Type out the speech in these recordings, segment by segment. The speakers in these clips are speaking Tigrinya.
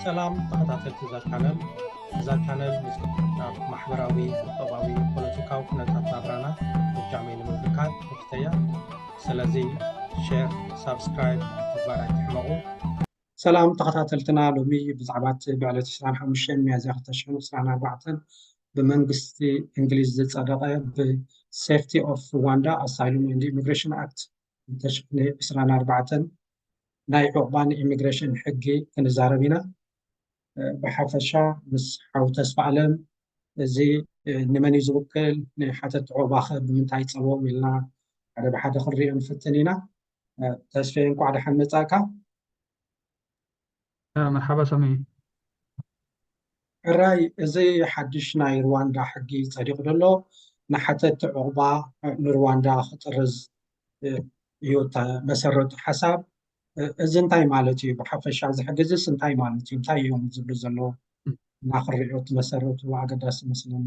ሰላም ተኸታተልቲ እዛ ቻነል። እዛ ቻነል ምስ ኣብ ማሕበራዊ፣ ቁጠባዊ፣ ፖለቲካዊ ኩነታት ናብራና ብጃመይ ንምምልካት ተፍተያ። ስለዚ ሼር፣ ሳብስክራይብ ምግባር ኣይትሕመቑ። ሰላም ተኸታተልትና፣ ሎሚ ብዛዕባ እቲ ብዕለት ዕስራን ሓሙሽተን ሚያዝያ ክልተ ሽሕን ዕስራን ኣርባዕተን ብመንግስቲ እንግሊዝ ዝጸደቐ ብ Safety of Rwanda Asylum and Immigration Act ክልተ ሽሕን ዕስራን ኣርባዕተን ናይ ዑቕባን ኢሚግሬሽን ሕጊ ክንዛረብ ኢና። ብሓፈሻ ምስ ሓው ተስፋ ኣለም እዚ ንመን እዩ ዝውክል፣ ንሓተቲ ዑቕባ ኸ ብምንታይ ይጸልዎም ኢልና ሓደ ብሓደ ክንሪኦ ንፍትን ኢና። ተስፌ እንቋዕ ደሓን መጻእካ። መርሓባ ሰሚ። ሕራይ፣ እዚ ሓድሽ ናይ ሩዋንዳ ሕጊ ጸዲቑ ዘሎ ንሓተቲ ዑቕባ ንሩዋንዳ ክጥርዝ እዩ እተ መሰረቱ ሓሳብ። እዚ እንታይ ማለት እዩ? ብሓፈሻ እዚ ሕጊ እዚስ እንታይ ማለት እዩ? እንታይ እዮም ዝብሉ ዘለዉ? እና ክሪኦ እቲ መሰረቱ ኣገዳሲ መስለኒ።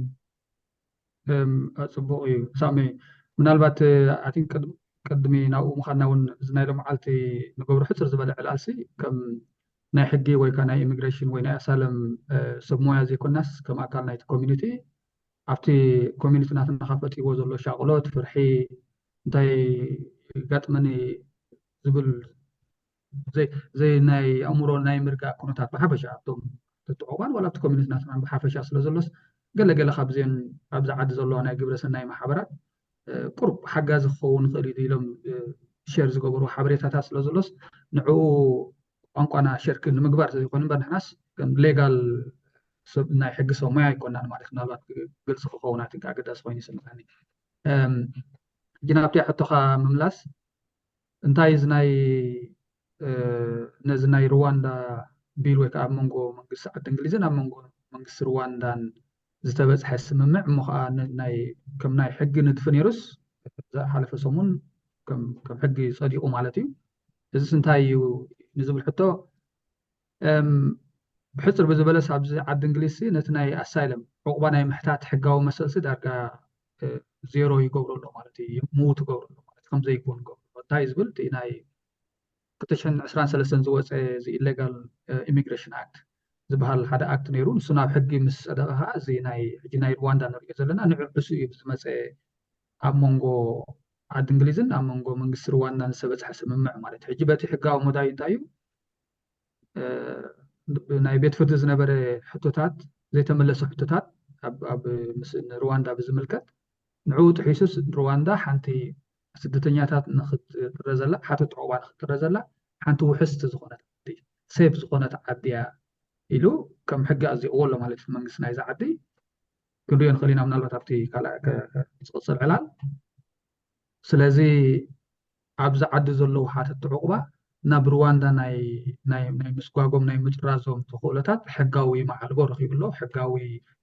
ጽቡቕ እዩ ሳሚ። ምናልባት ኣቲን ቅድሚ ናብኡ ምኻድና እውን እዚ ናይ ሎመዓልቲ ንገብሮ ሕፅር ዝበለ ዕላልሲ ከም ናይ ሕጊ ወይ ከዓ ናይ ኢሚግሬሽን ወይ ናይ ኣሳለም ሰብ ሞያ ዘይኮናስ ከም ኣካል ናይቲ ኮሚኒቲ ኣብቲ ኮሚኒቲ ናትና ካብ ፈጢዎ ዘሎ ሻቕሎት፣ ፍርሒ፣ እንታይ ይጋጥመኒ ዝብል ዘይ ናይ ኣእምሮ ናይ ምርጋእ ኩነታት ብሓፈሻ ኣብቶም ተትዕቑባን ዋላ ኣብቲ ኮሚኒቲ ናትና ብሓፈሻ ስለ ዘሎስ ገለ ገለ ካብዚን ኣብዚ ዓዲ ዘለዋ ናይ ግብረ ሰናይ ማሕበራት ቁሩብ ሓጋዚ ክኸውን ይኽእል እዩ ኢሎም ሸር ዝገበሩ ሓበሬታታት ስለ ዘሎስ ንዕኡ ቋንቋና ሸር ንምግባር ዘይኮነ እምበር ንሕናስ ከም ሌጋል ናይ ሕጊ ሰብ ሞያ ኣይኮናን ማለት ምናልባት ግልፂ ክኸውን ኣቲ ኣገዳሲ ኮይኑ ይስምዓኒ። ሕጂ ናብቲ ሕቶኻ ምምላስ እንታይ እዚ ናይ ነዚ ናይ ሩዋንዳ ቢል ወይ ከዓ ኣብ መንጎ መንግስቲ ዓዲ እንግሊዝን ኣብ መንጎ መንግስቲ ሩዋንዳን ዝተበፅሐ ስምምዕ እሞ ከዓ ከም ናይ ሕጊ ንድፊ ነይሩስ ዝሓለፈ ሰሙን ከም ሕጊ ፀዲቑ ማለት እዩ። እዚስ እንታይ እዩ ንዝብል ሕቶ ብሕፅር ብዝበለስ ኣብዚ ዓዲ እንግሊዝሲ ነቲ ናይ ኣሳይለም ዕቑባ ናይ ምሕታት ሕጋዊ መሰልሲ ዳርጋ ዜሮ ይገብሮ ኣሎ ማለት እዩ። ምውት ይገብሮ ኣሎ ማለት ከም ዘይግቡን ይገብሮ ኣሎ። እንታይ ዝብል እቲ ናይ ክልተ ሽሕን ዕስራን ሰለስተን ዝወፀ እዚ ኢሌጋል ኢሚግሬሽን ኣክት ዝበሃል ሓደ ኣክት ነይሩ። ንሱ ናብ ሕጊ ምስ ፀደቐ ከዓ እዚ ናይ ሕጂ ናይ ሩዋንዳ ንሪኦ ዘለና ንዕዑ ርእሱ እዩ ዝመፀ ኣብ መንጎ ዓዲ እንግሊዝን ኣብ መንጎ መንግስቲ ሩዋንዳን ዝተበፅሐ ስምምዕ ማለት እዩ። ሕጂ በቲ ሕጋዊ መዳዩ እንታይ እዩ? ናይ ቤት ፍርዲ ዝነበረ ሕቶታት ዘይተመለሰ ሕቶታት ኣብ ሩዋንዳ ብዝምልከት ንዕኡ ጥሒሱስ ሩዋንዳ ሓንቲ ስደተኛታት ንክትጥረዘላ ሓተት ዕቑባ ንክትጥረዘላ ሓንቲ ውሕስቲ ዝኾነት ዓዲ ሴፍ ዝኾነት ዓዲ እያ ኢሉ ከም ሕጊ ኣዚቕዎ ኣሎ ማለት እዩ መንግስቲ ናይዛ ዓዲ። ክንሪኦ ንኽእል ኢና ምናልባት ኣብቲ ካልእ ዝቕፅል ዕላል። ስለዚ ኣብዚ ዓዲ ዘለዉ ሓተቲ ዕቑባ ናብ ሩዋንዳ ናይ ናይ ናይ ምስጓጎም ናይ ምጥራዞም ተኽእሎታት ሕጋዊ መዓልቦ ረኺቡ ኣሎ፣ ሕጋዊ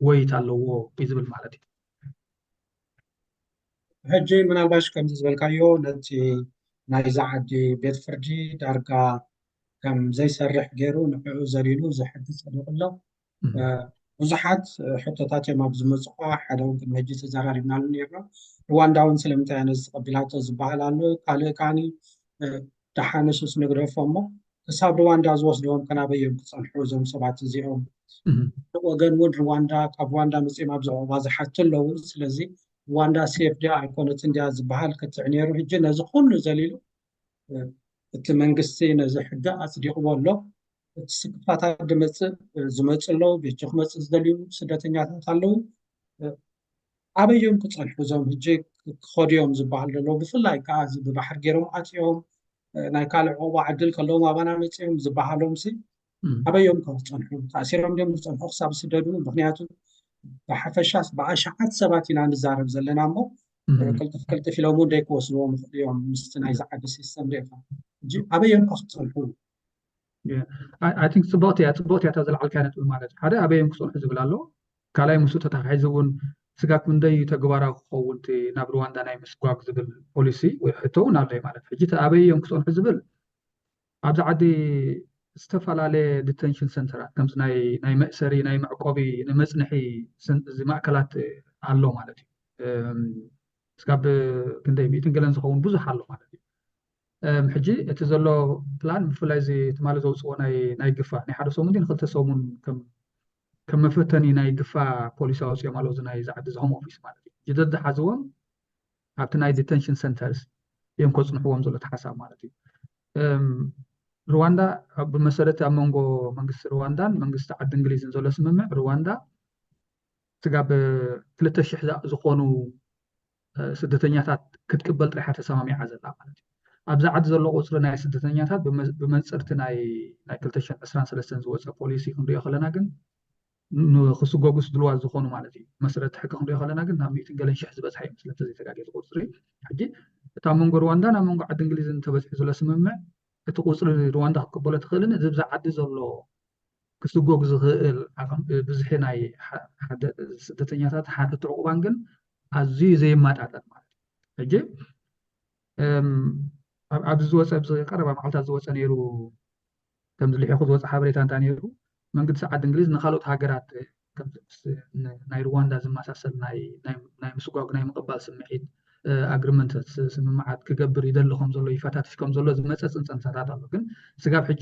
ወይት ኣለዎ እዩ ዝብል ማለት እዩ። ሕጂ ምናልባሽ ከምዚ ዝበልካዮ ነቲ ናይዛ ዓዲ ቤት ፍርዲ ዳርጋ ከም ዘይሰርሕ ገይሩ ንዕኡ ዘሊሉ እዚ ሕጊ ጸዲቑ ኣሎ። ብዙሓት ሕቶታት እዮም ኣብ ዝመፁ ከ ሓደ እውን ቅድሚ ሕጂ ተዘራሪብናሉ ነርና። ሩዋንዳ እውን ስለምንታይ እያ ነዚ ተቐቢላቶ ዝበሃል ኣሎ። ካልእ ከዓኒ ደሓንሱስ ንግደፎ እሞ ክሳብ ሩዋንዳ ዝወስድዎም ከናበይ እዮም ክፀንሑ እዞም ሰባት እዚኦም? ወገን እውን ሩዋንዳ ካብ ሩዋንዳ መፅኦም ኣብዚ ዕቑባ ዝሓቱ ኣለዉ። ስለዚ ሩዋንዳ ሴፍ ድያ ኣይኮነትን ድያ ዝበሃል ክትዕ ነይሩ። ሕጂ ነዚ ኩሉ ዘሊሉ እቲ መንግስቲ ነዚ ሕጊ ኣፅዲቕዎ ኣሎ። እቲ ስክፋታት ድመፅእ ዝመፁ ኣለዉ፣ ቤት ክመፅእ ዝደልዩ ስደተኛታት ኣለዉ። ኣበይ እዮም ክፀንሑ እዞም ሕጂ ክኸዱ እዮም ዝበሃል ዘለዉ? ብፍላይ ከዓ እዚ ብባሕሪ ገይሮም ኣፅዮም ናይ ካልእ ዕቑባ ዕድል ከለዎም ኣባና መፅኦም ዝበሃሎም ሲ ኣበይ እዮም ክፀንሑ? ተኣሲሮም ድዮም ዝፀንሑ ክሳብ ዝስደዱ? ምክንያቱ ብሓፈሻስ ብኣሽሓት ሰባት ኢና ንዛረብ ዘለና እሞ ቅልጥፍ ቅልጥፍ ኢሎም እውን ደይክወስድዎም ይኽእሉ እዮም ምስቲ ናይዚ ዓዲ ሲስተም ሪእኻ። ሕጂ ኣበይ እዮም ክፀንሑ? I think ፅብቕቲ እያ ፅብቕቲ እያ እታ ዝለዓልካያ ነጥቢ ማለት እዩ። ሓደ ኣበይ እዮም ክፀንሑ ዝብል ኣሎ። ካልኣይ ምስኡ ተተሓሒዙ እውን ስጋብ ክንደይ እዩ ተግባራዊ ክኸውን እቲ ናብ ሩዋንዳ ናይ ምስጓግ ዝብል ፖሊሲ ወይ ሕቶ እውን ኣሎ ማለት ሕጂ እቲ ኣበይ እዮም ክፀንሑ ዝብል ኣብዚ ዓዲ ዝተፈላለየ ዲቴንሽን ሰንተራት ከምዚ ናይ ናይ መእሰሪ ናይ መዕቆቢ ንመፅንሒ እዚ ማእከላት ኣሎ ማለት እዩ። ስጋብ ክንደይ ሚእትን ገለን ዝኸውን ብዙሕ ኣሎ ማለት እዩ። ሕጂ እቲ ዘሎ ፕላን ብፍላይ እዚ ትማሊ ዘውፅዎ ናይ ግፋ ናይ ሓደ ሰሙን ድዩ ንክልተ ሰሙን ከም መፈተኒ ናይ ግፋ ፖሊሲ ኣውፅኦም ኣለዉ። እዚ ናይ ዝዓዲ እዚ ሆም ኦፊስ ማለት እዩ። ሕጂ ደድሓዝዎም ኣብቲ ናይ ዲተንሽን ሰንተርስ እዮም ከፅንሕዎም ዘሎ እቲ ሓሳብ ማለት እዩ። ሩዋንዳ ብመሰረት ኣብ መንጎ መንግስቲ ሩዋንዳን መንግስቲ ዓዲ እንግሊዝን ዘሎ ስምምዕ ሩዋንዳ ስጋብ ክልተ ሽሕ ዝኾኑ ስደተኛታት ክትቅበል ጥራይ ተሰማሚዓ ዘላ ማለት እዩ። ኣብዚ ዓዲ ዘሎ ቁፅሪ ናይ ስደተኛታት ብመንፅርቲ ናይ ክልተ ሽሕን ዕስራን ሰለስተን ዝወፀ ፖሊሲ ክንሪኦ ከለና ግን ንክስጎጉስ ድልዋት ዝኾኑ ማለት እዩ። መሰረት ሕጊ ክንሪኦ ከለና ግን ናብ ሚእትን ገለን ሽሕ ዝበፅሐ እዩ መስለኒ ተዘይተጋጌ ቁፅሪ። ሕጂ እታ መንጎ ሩዋንዳ ናብ መንጎ ዓዲ እንግሊዝን ተበፂሑ ዘሎ ስምምዕ እቲ ቁፅሪ ሩዋንዳ ክትቅበሎ ትኽእልን እዚ ብዛ ዓዲ ዘሎ ክስጎግ ዝኽእል ብዝሒ ናይ ስደተኛታት ሓተት ዕቑባን ግን ኣዝዩ ዘየማጣጠን ማለት እዩ። ሕጂ ኣብዚ ዝወፀ ኣብዚ ቀረባ መዓልታት ዝወፀ ነይሩ ከምዚ ልሒኹ ዝወፀ ሓበሬታ እንታይ ነይሩ መንግስቲ ዓዲ እንግሊዝ ንካልኦት ሃገራት ናይ ሩዋንዳ ዝመሳሰል ናይ ምስጓግ ናይ ምቕባል ስምዒት ኣግሪመንት ስምምዓት ክገብር ይደሊ ከም ዘሎ ይፈታትሽ ከም ዘሎ ዝመፀ ፅንፀንሳታት ኣሎ። ግን ስጋብ ሕጂ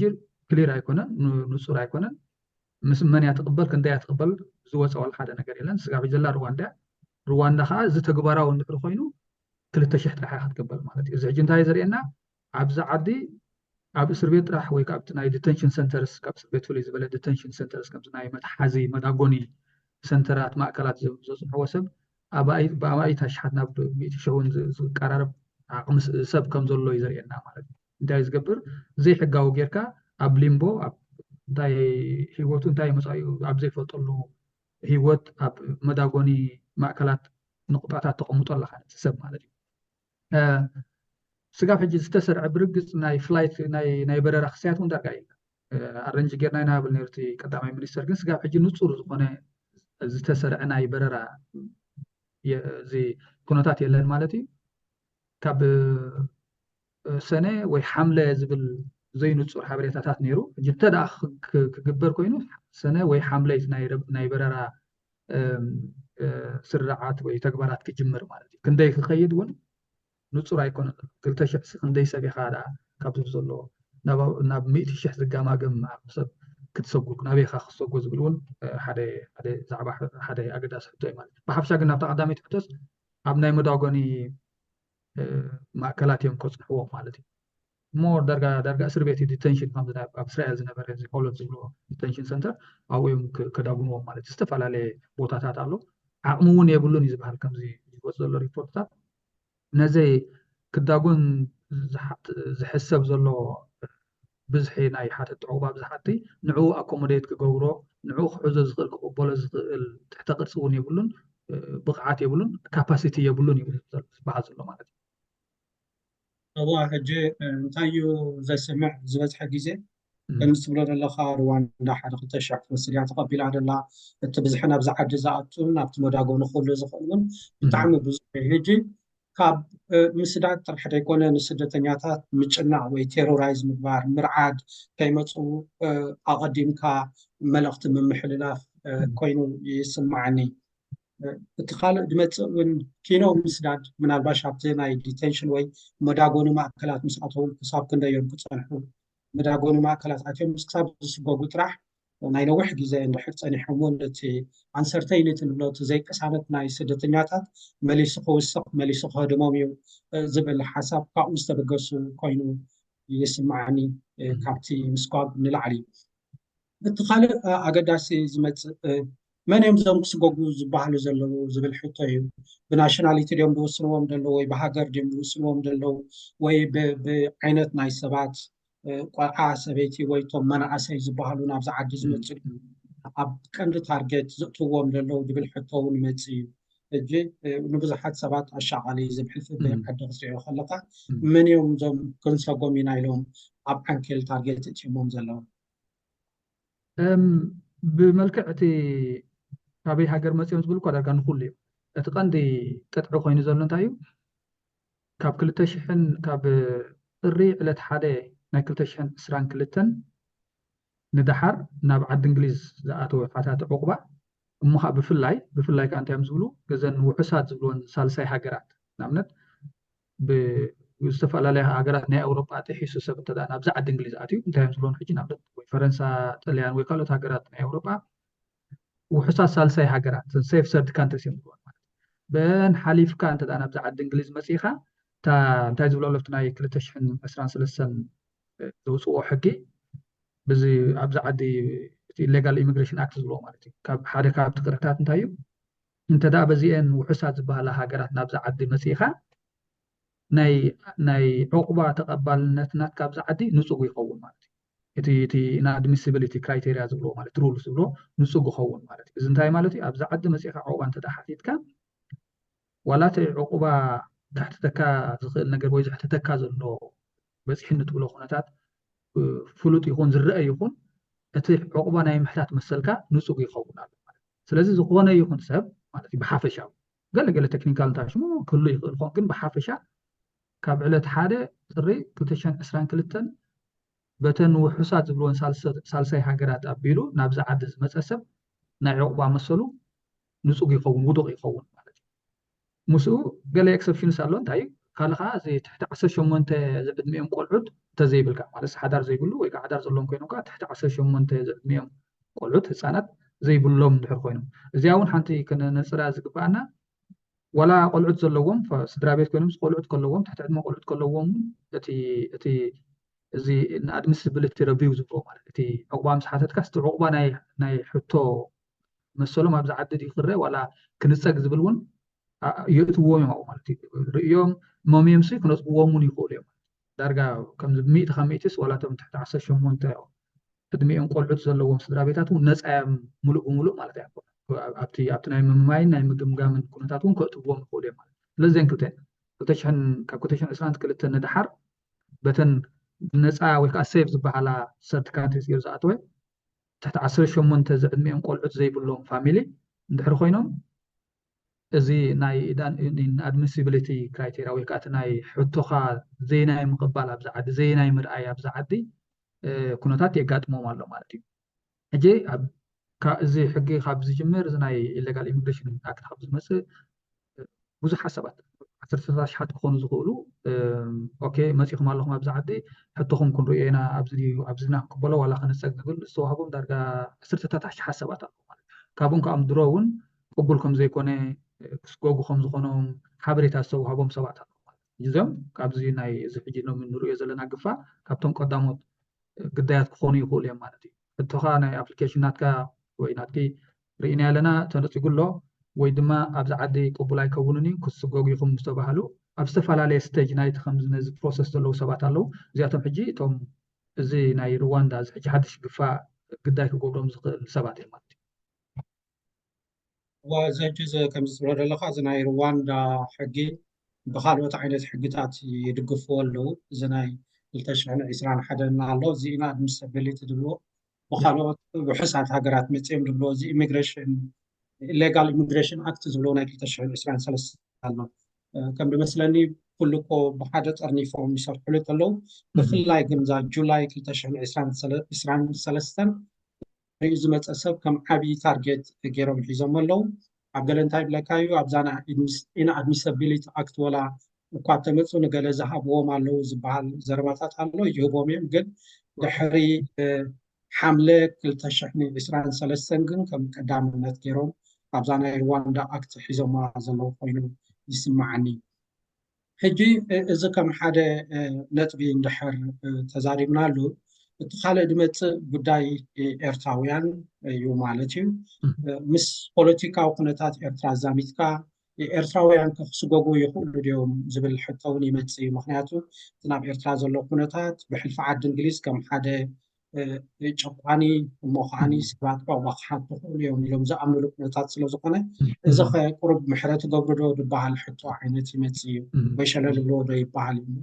ክሊር ኣይኮነን፣ ንፁር ኣይኮነን። ምስ መን እያ ትቕበል ክንደይ እያ ትቕበል ዝወፀ ዋላ ሓደ ነገር የለን። ስጋብ ሕጂ ዘላ ሩዋንዳ እያ። ሩዋንዳ ከዓ እዚ ተግባራዊ እንድሕር ኮይኑ ክልተ ሽሕ ጥራሕ ክትቅበል ማለት እዩ። እዚ ሕጂ እንታይ ዘርእየና ኣብዚ ዓዲ ኣብ እስር ቤት ጥራሕ ወይ ካብቲ ናይ ዲተንሽን ሰንተርስ ካብ እስር ቤት ፍልይ ዝበለ ዲተንሽን ሰንተርስ ከምዚ ናይ መትሓዚ መዳጎኒ ሰንተራት ማእከላት ዘፅንሕዎ ሰብ ብኣማኢት ኣሽሓት ናብ ሚእቲ ሽሕ እውን ዝቀራረብ ዓቕሚ ሰብ ከም ዘሎ እዩ ዘርእየና ማለት እዩ። እንታይ ዝገብር ዘይሕጋዊ ጌርካ ኣብ ሊምቦ እንታይ ህይወቱ እንታይ መፃኡ ኣብ ዘይፈልጠሉ ህይወት ኣብ መዳጎኒ ማእከላት ንቁጣታት ተቐምጦ ኣለካ ሰብ ማለት እዩ። ስጋብ ሕጂ ዝተሰርዐ ብርግፅ ናይ ፍላይት ናይ በረራ ክስያት እውን ዳርጋ የለን። ኣረንጅ ጌርና ኢና ብል ነርቲ ቀዳማይ ሚኒስተር ግን ስጋብ ሕጂ ንፁር ዝኾነ ዝተሰርዐ ናይ በረራ እዚ ኩነታት የለን ማለት እዩ። ካብ ሰነ ወይ ሓምለ ዝብል ዘይንፁር ሓበሬታታት ነይሩ። ሕጂ እንተ ደኣ ክግበር ኮይኑ ሰነ ወይ ሓምለይት ናይ በረራ ስርዓት ወይ ተግባራት ክጅምር ማለት እዩ። ክንደይ ክኸይድ እውን ንፁር ኣይኮነን። ክልተ ሽሕ ክንደይ ሰብ ኢኻ ደኣ ካብዚ ዘሎ ናብ ሚእቲ ሽሕ ዝጋማገም ሰብ ክትሰጉ ናበይኻ ክትሰጉ ዝብል እውን ሓደ ዛዕባ ሓደ ኣገዳሲ ሕቶ እዩ ማለት እዩ። ብሓፈሻ ግን ናብታ ቀዳመይቲ ሕቶስ ኣብ ናይ መዳጎኒ ማእከላት እዮም ከፅንሕዎም ማለት እዩ። ሞር ዳርጋ ዳርጋ እስር ቤት ዲተንሽን ከም ኣብ እስራኤል ዝነበረ እዚ ሆሎት ዝብልዎ ዲተንሽን ሰንተር ኣብኡ እዮም ከዳጉንዎም ማለት እዩ። ዝተፈላለየ ቦታታት ኣሎ። ዓቕሚ እውን የብሉን እዩ ዝበሃል ከምዚ ዝወፅ ዘሎ ሪፖርትታት ነዚ ክዳጎን ዝሕሰብ ዘሎ ብዝሒ ናይ ሓተት ዕቑባ ብዝሓቲ ንዕኡ ኣኮሞዴት ክገብሮ ንዕኡ ክሕዞ ዝኽእል ክቕበሎ ዝኽእል ትሕተ ቅርፂ እውን የብሉን፣ ብቕዓት የብሉን፣ ካፓሲቲ የብሉን እዩ ዝበሃል ዘሎ ማለት እዩ። እዋ ሕጂ እንታይ እዩ ዘስምዕ ዝበዝሐ ግዜ ከምዚ ትብሎ ዘለካ ሩዋንዳ ሓደ ክልተ ሽሕ ትመስል እያ ተቐቢላ ደላ። እቲ ብዝሒ ናብዚ ዓዲ ዝኣቱን ናብቲ መዳጎኒ ክህሉ ዝኽእል እውን ብጣዕሚ ብዙሕ እዩ። ሕጂ ካብ ምስዳድ ጥራሕ ዘይኮነ ንስደተኛታት ምጭናቕ ወይ ቴሮራይዝ ምግባር፣ ምርዓድ፣ ከይመፁ ኣቐዲምካ መልእኽቲ ምምሕልላፍ ኮይኑ ይስማዓኒ። እቲ ካልእ ዝመፅእ እውን ኪኖ ምስዳድ ምናልባሽ ኣብቲ ናይ ዲቴንሽን ወይ መዳጎኒ ማእከላት ምስ ኣተው ክሳብ ክንደይ እዮም ክፀንሑ? መዳጎኒ ማእከላት ኣትዮም ምስ ክሳብ ዝስጎጉ ጥራሕ ናይ ነዊሕ ግዜ እንድሕር ፀኒሖም እውን እቲ ኣንሰርተይኒቲ ንብሎ እቲ ዘይቅሳነት ናይ ስደተኛታት መሊሱ ክውስኽ መሊሱ ክህድሞም እዩ ዝብል ሓሳብ ካብኡ ዝተበገሱ ኮይኑ ይስማዓኒ። ካብቲ ምስጓግ ንላዕሊ እቲ ካልእ ኣገዳሲ ዝመፅእ መን እዮም እዞም ክስጎጉ ዝበሃሉ ዘለዉ ዝብል ሕቶ እዩ። ብናሽናሊቲ ድዮም ዝውስንዎም ዘለዉ ወይ ብሃገር ድዮም ዝውስንዎም ዘለዉ ወይ ብዓይነት ናይ ሰባት ቆልዓ ሰበይቲ ወይ እቶም መናእሰይ ዝበሃሉ ናብዚ ዓዲ ዝመፅእ ኣብ ቀንዲ ታርጌት ዘእትዎም ዘለዉ ዝብል ሕቶ እውን ይመፅእ እዩ። ሕጂ ንብዙሓት ሰባት ኣሻቓሊ ዝብል ዓዲ ክትሪኦ ከለካ መን እዮም እዞም ክንሰጎም ኢና ኢሎም ኣብ ዓንኬል ታርጌት እትዮሞም ዘለዉ? ብመልክዕ እቲ ካበይ ሃገር መፅኦም ዝብል እኳ ዳርጋ ንኩሉ እዩ። እቲ ቀንዲ ቅጥዒ ኮይኑ ዘሎ እንታይ እዩ? ካብ ክልተ ሽሕን ካብ ጥሪ ዕለት ሓደ ናይ ክልተ ሽሕን ዕስራን ክልተን ንደሓር ናብ ዓዲ እንግሊዝ ዝኣተወ ሓታቲ ዕቑባ እሞ ከዓ ብፍላይ ብፍላይ ከዓ እንታይ እዮም ዝብሉ ገዘን ውሑሳት ዝብልወን ሳልሳይ ሃገራት ንኣብነት ዝተፈላለያ ሃገራት ናይ ኣውሮጳ ጥሒሱ ሰብ እንተ ናብዚ ዓዲ እንግሊዝ ኣትዩ እንታይ እዮም ዝብሎን ሕጂ ንኣብነት ወይ ፈረንሳ፣ ጥልያን ወይ ካልኦት ሃገራት ናይ ኣውሮጳ ውሑሳት ሳልሳይ ሃገራት safe third countries እዮም ዝብሎን ማለት ብን ሓሊፍካ እንተ ናብዚ ዓዲ እንግሊዝ መፂእኻ እንታይ ዝብሎ ለፍቲ ናይ ክልተ ሽሕን ዕስራን ሰለስተን ዘውፅዎ ሕጊ ብዚ ኣብዚ ዓዲ ሌጋል ኢሚግሬሽን ኣክት ዝብሎ ማለት እዩ ካብ ሓደ ካብቲ ቅርታት እንታይ እዩ እንተ በዚአን ውሑሳት ዝበሃላ ሃገራት ናብዚ ዓዲ መፂእኻ ናይ ናይ ዕቑባ ተቐባልነት ናትካ ኣብዚ ዓዲ ንፁግ ይኸውን ማለት እዩ እቲ እቲ ኢንኣድሚሲቢሊቲ ክራይቴሪያ ዝብልዎ ማለት ሩል ዝብሎ ንፁግ ይኸውን ማለት እዩ እዚ እንታይ ማለት እዩ ኣብዚ ዓዲ መፂእኻ ዕቑባ እንተ ሓቲትካ ዋላ እቲ ዕቑባ ከሕትተካ ዝኽእል ነገር ወይ ዘሕትተካ ዘሎ በፂሕኒ ትብሎ ኩነታት ፍሉጥ ይኹን ዝረአ ይኹን እቲ ዕቑባ ናይ ምሕታት መሰልካ ንፁግ ይኸውን ኣሎ ማለት ስለዚ ዝኾነ ይኹን ሰብ ማለት ብሓፈሻ ገለገለ ቴክኒካል እንታይ ሽሙ ክህሉ ይኽእል ኾን ግን ብሓፈሻ ካብ ዕለት ሓደ ጥሪ ክልተ ሽሕን ዕስራን ክልተን በተን ውሑሳት ዝብልወን ሳልሳይ ሃገራት ኣቢሉ ናብዚ ዓዲ ዝመፀ ሰብ ናይ ዕቑባ መሰሉ ንፁግ ይኸውን ውዱቕ ይኸውን ማለት እዩ ምስኡ ገለ ኤክሰፕሽንስ ኣሎ እንታይ ካልኻ እዚ ትሕቲ ዓሰርተ ሸሞንተ ዝዕድሚኦም ቆልዑት እንተዘይብልካ ማለት ሓዳር ዘይብሉ ወይ ሓዳር ዘለዎም ኮይኖም ከዓ ትሕቲ ዓሰርተ ሸሞንተ ዝዕድሚኦም ቆልዑት ህፃናት ዘይብሎም ድሕር ኮይኖም እዚኣ እውን ሓንቲ ክነነፅራ ዝግባኣና ዋላ ቆልዑት ዘለዎም ስድራ ቤት ኮይኖም ቆልዑት ከለዎም ትሕቲ ዕድመ ቆልዑት ከለዎም እውን እቲ እቲ እዚ ንኣድሚሲቢሊቲ ረቪው ዝብሎ ማለት እቲ ዕቑባ ምስ ሓተትካ እቲ ዕቑባ ናይ ናይ ሕቶ መሰሎም ኣብዚ ዓዲ ድዩ ክረአ ዋላ ክንፀግ ዝብል እውን የእትዎም እዮም ኣብኡ ማለት እዩ ርእዮም መምዮም ሲ ክነፅግዎም እውን ይኽእሉ እዮም ዳርጋ ከምዚ ብሚእቲ ካብ ሚእቲስ ዋላ እቶም ትሕቲ ዓሰርተ ሸሞንተ ዕድሚኦም ቆልዑት ዘለዎም ስድራ ቤታት እውን ነፃ እዮም ሙሉእ ብምሉእ ማለት ኣይኮነ ኣብቲ ኣብቲ ናይ ምምማይን ናይ ምግምጋምን ኩነታት እውን ከእትዎም ይኽእሉ እዮም ማለት ስለዚን ክልተ ክልተ ሽሕን ካብ ክልተ ሽሕን ዕስራን ክልተ ንድሓር በተን ነፃ ወይ ከዓ ሴፍ ዝበሃላ ሰርድ ካንትሪስ ገይሩ ዝኣተወ ትሕቲ ዓሰርተ ሸሞንተ ዝዕድሚኦም ቆልዑት ዘይብሎም ፋሚሊ እንድሕር ኮይኖም እዚ ናይ ኣድሚሲቢሊቲ ክራይቴሪያ ወይ ከዓ ናይ ሕቶኻ ዘይናይ ምቕባል ኣብዚ ዓዲ ዘይናይ ምርኣይ ኣብዚ ዓዲ ኩነታት የጋጥሞም ኣሎ ማለት እዩ ሕጂ እዚ ሕጊ ካብ ዝጅምር እዚ ናይ ኢሌጋል ኢሚግሬሽን ኣክት ካብ ዝመፅእ ብዙሓት ሰባት ዓሰርተታት ሽሓት ክኾኑ ዝኽእሉ ኦኬ መፂኹም ኣለኹም ኣብዚ ዓዲ ሕቶኹም ክንሪኦ ኢና ኣብዚ ኣብዚ ኢና ክንቅበሎ ዋላ ክንፀግ ዝብል ዝተዋህቦም ዳርጋ ዓሰርተታት ኣሽሓት ሰባት ኣለዉ ማለት ካብኡም ከዓ ድሮ እውን ቅቡል ከም ዘይኮነ ክስጎጉ ከም ዝኾኖም ሓበሬታ ዝተዋህቦም ሰባት ኣለዉ ማለት እዚኦም ካብዚ ናይ እዚ ሕጂ ሎሚ ንሪኦ ዘለና ግፋ ካብቶም ቀዳሞት ግዳያት ክኾኑ ይኽእሉ እዮም ማለት እዩ ሕቶኻ ናይ ኣፕሊኬሽን ናትካ ወይ ናትኪ ርኢና ኣለና ተነፂጉ ኣሎ ወይ ድማ ኣብዚ ዓዲ ቅቡል ኣይከውንን እዩ ክስጎጉ ኢኹም ዝተባህሉ ኣብ ዝተፈላለየ ስቴጅ ናይቲ ከምዚ ነዚ ፕሮሰስ ዘለዉ ሰባት ኣለዉ እዚኣቶም ሕጂ እቶም እዚ ናይ ሩዋንዳ እዚ ሕጂ ሓድሽ ግፋ ግዳይ ክገብሮም ዝኽእል ሰባት እዮም ማለት እዩ እዋ እዚ ሕጂ እዚ ከምዚ ትብሎ ዘለኻ እዚ ናይ ሩዋንዳ ሕጊ ብካልኦት ዓይነት ሕግታት ይድግፍዎ ኣለዉ እዚ ናይ ክልተ ሽሕን ዕስራን ሓደን ኣሎ እዚ ኢና ኣድሚሰቢሊቲ ዝብሎ ብካልኦት ውሑሳት ሃገራት መፅኦም ዝብሎ እዚ ኢሚግሬሽን ኢሌጋል ኢሚግሬሽን ኣክት ዝብሎ ናይ ክልተ ሽሕን ዕስራን ሰለስተ ኣሎ ከም ዝመስለኒ ኩሉ እኮ ብሓደ ጠርኒፎም ይሰርሕሉ ኣለዉ ብፍላይ ግን እዛ ጁላይ ክልተ ሽሕን ዕስራን ሰለስተን ሪኡ ዝመፀ ሰብ ከም ዓብዪ ታርጌት ገይሮም ሒዞም ኣለዉ ኣብ ገለ እንታይ ይብለካ እዩ ኣብዛ ኢንኣድሚሰቢሊቲ ኣክት ወላ እኳ ተመፁ ንገለ ዝሃብዎም ኣለዉ ዝበሃል ዘረባታት ኣሎ ይህቦም እዮም ግን ድሕሪ ሓምለ ክልተ ሽሕን ዕስራን ሰለስተን ግን ከም ቀዳምነት ገይሮም ኣብዛ ናይ ሩዋንዳ ኣክት ሒዞማ ዘለዉ ኮይኑ ይስማዓኒ ሕጂ እዚ ከም ሓደ ነጥቢ እንድሕር ተዛሪብናሉ እቲ ካልእ ዝመፅእ ጉዳይ ኤርትራውያን እዩ ማለት እዩ ምስ ፖለቲካዊ ኩነታት ኤርትራ ኣዛሚትካ ኤርትራውያን ከክስጎጉ ይኽእሉ ድዮም ዝብል ሕቶ እውን ይመፅእ እዩ ምክንያቱ እቲ ናብ ኤርትራ ዘሎ ኩነታት ብሕልፊ ዓዲ እንግሊዝ ከም ሓደ ጨቋኒ እሞ ከዓኒ ሰባት ዕቑባ ክሓቱ ክኽእሉ እዮም ኢሎም ዝኣምንሉ ኩነታት ስለ ዝኾነ እዚ ከ ቁሩብ ምሕረት ገብሩ ዶ ዝበሃል ሕቶ ዓይነት ይመፅእ እዩ ወይ ሸለል ብሎ ዶ ይበሃል እዩ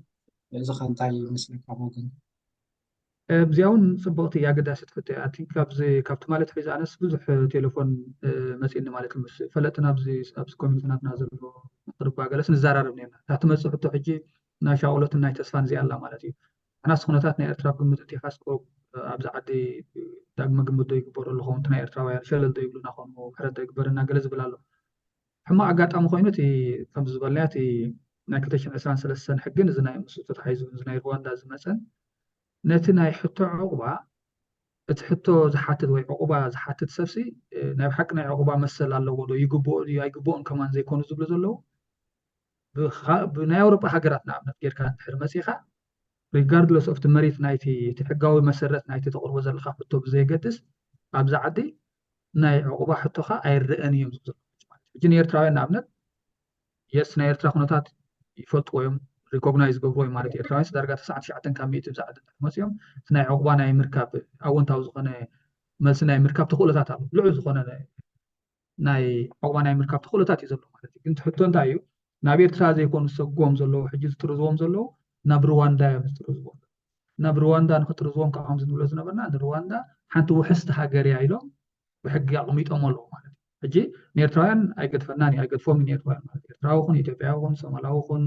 እዚ ከ እንታይ ይመስለካ ብወገን እዚኣ እውን ፅብቕቲ ኣገዳሲት ሕቶ እያ እቲ ካብዚ ካብ ትማሊ ኣትሒዙ ኣነስ ብዙሕ ቴሌፎን መፂኒ ማለት እዩ ምስ ፈለጥትን ኣብዚ ኣብዚ ኮሚኒቲ ናትና ዘሎ ቅርባ ገለስ ንዘራረብ ነርና እታ ትመፅእ ሕቶ ሕጂ ናይ ሻቕሎትን ናይ ተስፋን እዚኣ ኣላ ማለት እዩ ንሕናስ ኩነታት ናይ ኤርትራ ብግምት ኣእቲኻስ ቁሩብ ኣብዚ ዓዲ ዳግመ ግምት ዶ ይግበረሉ ኸውን እቲ ናይ ኤርትራውያን ሸለል ዶ ይብሉና ኾኑ ምሕረት ዶ ይግበረልና ገለ ዝብል ኣሎ ሕማቕ ኣጋጣሚ ኮይኑ እቲ ከምዚ ዝበልናዮ እቲ ናይ ክልተ ሽሕን ዕስራን ሰለስተን ሕግን እዚ ናይ ምስ ተታሒዙ እዚ ናይ ሩዋንዳ ዝመፀን ነቲ ናይ ሕቶ ዕቑባ እቲ ሕቶ ዝሓትት ወይ ዕቑባ ዝሓትት ሰብሲ ናይ ብሓቂ ናይ ዕቑባ መሰል ኣለዎ ዶ ይግብኦ ድዩ ኣይግብኦን ከማን ዘይኮኑ ዝብሉ ዘለዉ ብናይ ኣውሮጳ ሃገራት ንኣብነት ጌርካ እንድሕር መፂኻ regardless of መሬት ናይቲ እቲ ሕጋዊ መሰረት ናይቲ ተቕርቦ ዘለካ ሕቶ ብዘየገድስ ኣብዚ ዓዲ ናይ ዕቑባ ሕቶኻ ኣይረአን እዮም ዝብሉ ሕጂ ንኤርትራውያን ንኣብነት የስ ናይ ኤርትራ ኩነታት ይፈልጥዎ እዮም recognize ይገብርዎ እዮም ማለት እዩ ኤርትራውያን ዳርጋ ተስዓት ትሽዓተ ካብ ሚእቲ ብዛዕባ መፅኦም እቲ ናይ ዕቑባ ናይ ምርካብ ኣወንታዊ ዝኾነ መልሲ ናይ ምርካብ ተኽእሎታት ኣሎ ልዑል ዝኾነ ናይ ዕቑባ ናይ ምርካብ ተኽእሎታት እዩ ዘሎ ማለት እዩ ግን ትሕቶ እንታይ እዩ ናብ ኤርትራ ዘይኮኑ ዝሰግዎም ዘለዉ ሕጂ ዝጥርዝዎም ዘለዉ ናብ ሩዋንዳ እዮም ዝጥርዝዎም ናብ ሩዋንዳ ንክጥርዝዎም ካብ ከምዚ ንብሎ ዝነበርና ንሩዋንዳ ሓንቲ ውሕስቲ ሃገር እያ ኢሎም ብሕጊ ኣቕሚጦም ኣለዉ ማለት እዩ ሕጂ ንኤርትራውያን ኣይገድፈናን እዩ ኣይገድፎም ንኤርትራውያን ማለት ኤርትራዊ ኹን ኢትዮጵያዊ ኹን ሶማላዊ ኹን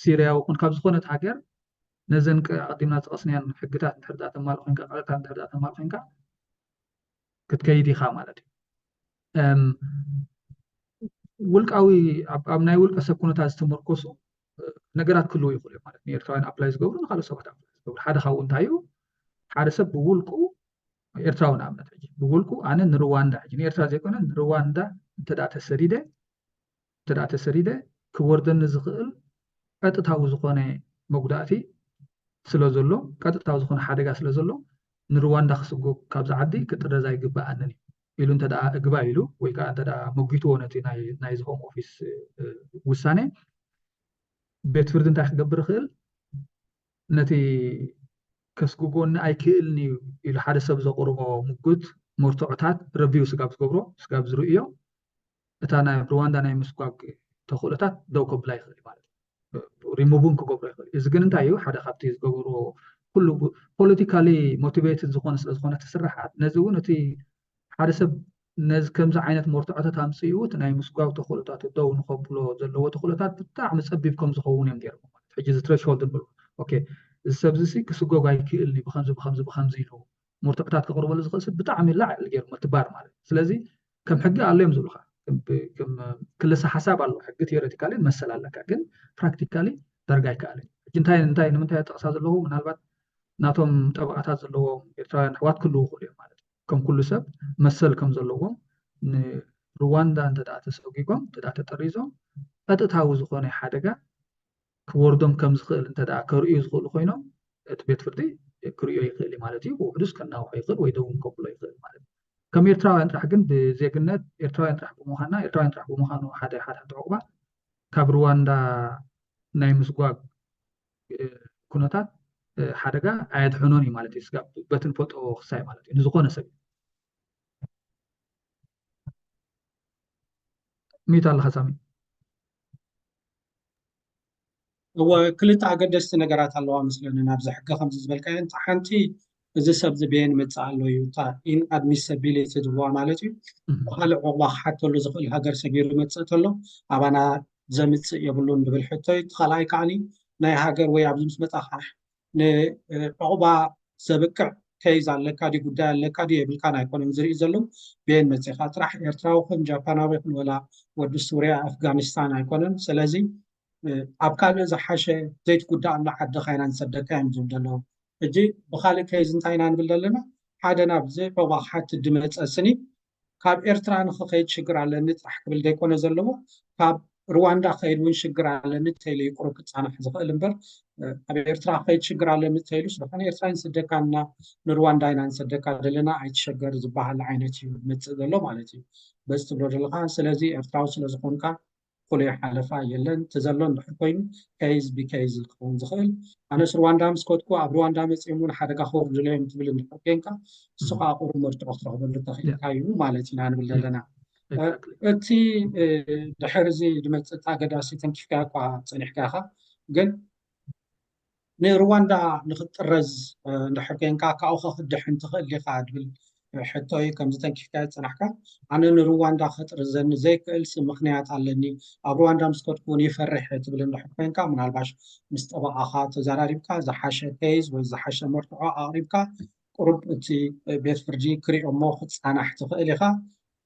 ሲርያዊ ኹን ካብ ዝኾነት ሃገር ነዘን ኣቐዲምና ዝጠቐስናያን ሕግታት እንድሕር ዳኣ ተማልእ ኮይንካ ቀረታት እንድሕር ዳኣ ተማልእ ኮይንካ ክትከይድ ኢኻ ማለት እዩ ውልቃዊ ኣብ ናይ ውልቀ ሰብ ኩነታት ዝተመርኮሱ ነገራት ክህልዉ ይኽእሉ እዮም ማለት ንኤርትራውያን ኣፕላይ ዝገብሩ ንካልኦት ሰባት ኣፕላይ ዝገብሩ ሓደ ካብኡ እንታይ እዩ ሓደ ሰብ ብውልቁ ኤርትራዊ ንኣብነት ሕጂ ብውልቁ ኣነ ንሩዋንዳ ሕጂ ንኤርትራ ዘይኮነ ንሩዋንዳ እንተ ተሰዲደ እንተ ተሰዲደ ክወርደኒ ዝኽእል ቀጥታዊ ዝኾነ መጉዳእቲ ስለ ዘሎ ቀጥታዊ ዝኾነ ሓደጋ ስለ ዘሎ ንሩዋንዳ ክስጎግ ካብዚ ዓዲ ክጥረዝ ኣይግበኣንን እዩ ኢሉ እንተ እግባእ ኢሉ ወይ ከዓ እንተ መጒትዎ ነቲ ናይዚ ሆም ኦፊስ ውሳኔ ቤት ፍርዲ እንታይ ክገብር ይኽእል ነቲ ከስጉጎኒ ኣይክእልን እዩ ኢሉ ሓደ ሰብ ዘቕርቦ ምጉት መርትዖታት ረቪው ስጋብ ዝገብሮ ስጋብ ዝርእዮ እታ ናይ ሩዋንዳ ናይ ምስጓግ ተኽእሎታት ደው ከብላ ይኽእል ማለት እዩ ሪሙቭን ክገብሮ ይኽእል እዚ ግን እንታይ እዩ ሓደ ካብቲ ዝገበርዎ ኩሉ ፖለቲካሊ ሞቲቬትድ ዝኾነ ስለ ዝኾነ እቲ ስራሓት ነዚ እውን እቲ ሓደ ሰብ ነዚ ከምዚ ዓይነት መርትዖታት ኣምፅኡ እቲ ናይ ምስጓግ ተኽእሎታት ደው ንኸብሎ ዘለዎ ተኽእሎታት ብጣዕሚ ፀቢብ ከም ዝኸውን እዮም ገይሮም ማለት ሕጂ እዚ ትረሽሆልድ ንብሎ ኦኬ እዚ ሰብ እዚ ክስጎግ ኣይክእልን እዩ ብከምዚ ብከምዚ ብከምዚ ኢሉ መርትዖታት ከቕርበሉ ዝኽእል ሰብ ብጣዕሚ ላዕሊ ገይሩ ምትባር ማለት እዩ ስለዚ ከም ሕጊ ኣሎ እዮም ዝብሉካ ክልሰ ሓሳብ ኣሎ ሕጊ ቴዎሬቲካሊ መሰል ኣለካ ግን ፕራክቲካሊ ዳርጋ ኣይከኣልን ሕጂ እንታይ እንታይ ንምንታይ ጠቕሳ ዘለኹ ምናልባት ናቶም ጠበቃታት ዘለዎም ኤርትራውያን ኣሕዋት ክህልዉ ይኽእሉ እዮም ማለት እዩ ከም ኩሉ ሰብ መሰል ከም ዘለዎም ንሩዋንዳ እንተ ተሰጒጎም እንተ ተጠሪዞም ቀጥታዊ ዝኾነ ሓደጋ ክወርዶም ከም ዝኽእል እንተ ከርእዩ ዝኽእሉ ኮይኖም እቲ ቤት ፍርዲ ክርእዮ ይኽእል ማለት እዩ ብውሕዱስ ከናውሖ ይኽእል ወይ ደውን ከብሎ ይኽእል ማለት እዩ ከም ኤርትራውያን ጥራሕ ግን ብዜግነት ኤርትራውያን ጥራሕ ብምዃንና ኤርትራውያን ጥራሕ ብምዃኑ ሓደ ሓደ ዕቑባ ካብ ሩዋንዳ ናይ ምስጓግ ኩነታት ሓደጋ ኣየድሕኖን እዩ ማለት እዩ ስጋብ በቲ ንፈልጦ ክሳይ ማለት እዩ ንዝኾነ ሰብ ሚት ኣለኻ ሳሚ እወ ክልተ ኣገደስቲ ነገራት ኣለዋ መስለኒ ናብዚ ሕጊ ከምዚ ዝበልካዮ ሓንቲ እዚ ሰብ ዝበየን መፅእ ኣሎ እዩ እታ ኢንኣድሚሰቢሊቲ ዝብልዋ ማለት እዩ ብካልእ ዕቑባ ክሓተሉ ዝኽእል ሃገር ሰጊሩ መፅእ ተሎ ኣባና ዘምፅእ የብሉን ዝብል ሕቶ እዩ እቲ ካልኣይ ከዓኒ ናይ ሃገር ወይ ኣብዚ ምስ መፃ ከዓ ንዕቑባ ዘብቅዕ ኬዝ ኣለካ ድዩ ጉዳይ ኣለካ ድዩ የብልካን ኣይኮነን ዝርኢ ዘለዉ ቤን መፂኻ ጥራሕ ኤርትራዊ ኹን ጃፓናዊ ኹን ወላ ወዲ ሱርያ ኣፍጋኒስታን ኣይኮነን ስለዚ ኣብ ካልእ ዝሓሸ ዘይትጉዳእ ኣሎ ዓድኻ ኢና ንሰደካ እዮም ዝብል ዘለዉ ሕጂ ብካልእ ኬዝ እንታይ ኢና ንብል ዘለና ሓደ ናብዚ ዕቑባ ክሓትት ድመፀ ስኒ ካብ ኤርትራ ንክኸይድ ሽግር ኣለኒ ጥራሕ ክብል ዘይኮነ ዘለዎ ካብ ሩዋንዳ ከይድ እውን ሽግር ኣለኒ ተይሉ እዩ ቁሩብ ክፃናሕ ዝኽእል እምበር ኣብ ኤርትራ ከይድ ሽግር ኣለኒ ተይሉስ ብሓን ኤርትራ ንስደካ እና ንሩዋንዳ ኢና ንሰደካ ዘለና ኣይትሸገር ዝበሃል ዓይነት እዩ ዝመፅእ ዘሎ ማለት እዩ በዚ ትብሎ ዘለካ ስለዚ ኤርትራዊ ስለዝኮንካ ፍሉይ ሓለፋ የለን እቲ ዘሎ እንድሕር ኮይኑ ኬዝ ብኬዝ ክኸውን ዝኽእል ኣነስ ሩዋንዳ ምስ ከድኩ ኣብ ሩዋንዳ መፅኦም እውን ሓደጋ ከውርድለዮም ትብል እንድሕር ኮንካ እሱ ከዓ ቁሩብ መርትዖ ክትረኽበሉ ተኽኢልካ እዩ ማለት ኢና ንብል ዘለና እቲ ድሕር እዚ ዝመፅእ ኣገዳሲ ተንኪፍካ እኳ ፀኒሕካ ኢኻ ግን ንሩዋንዳ ንክትጥረዝ እንድሕር ኮንካ ካብኡ ከክድሕን ትኽእል ዲኻ ድብል ሕቶ እዩ ከምዚ ተንኪፍካ ዝፅናሕካ ኣነ ንሩዋንዳ ከጥርዘኒ ዘይክእል ምክንያት ኣለኒ ኣብ ሩዋንዳ ምስ ከድኩ እውን ይፈርሕ ትብል እንድሕር ኮንካ ምናልባሽ ምስ ጠበቃኻ ተዘራሪብካ ዝሓሸ ኬዝ ወይ ዝሓሸ መርትዖ ኣቅሪብካ ቁሩብ እቲ ቤት ፍርዲ ክሪኦ እሞ ክፃናሕ ትኽእል ኢኻ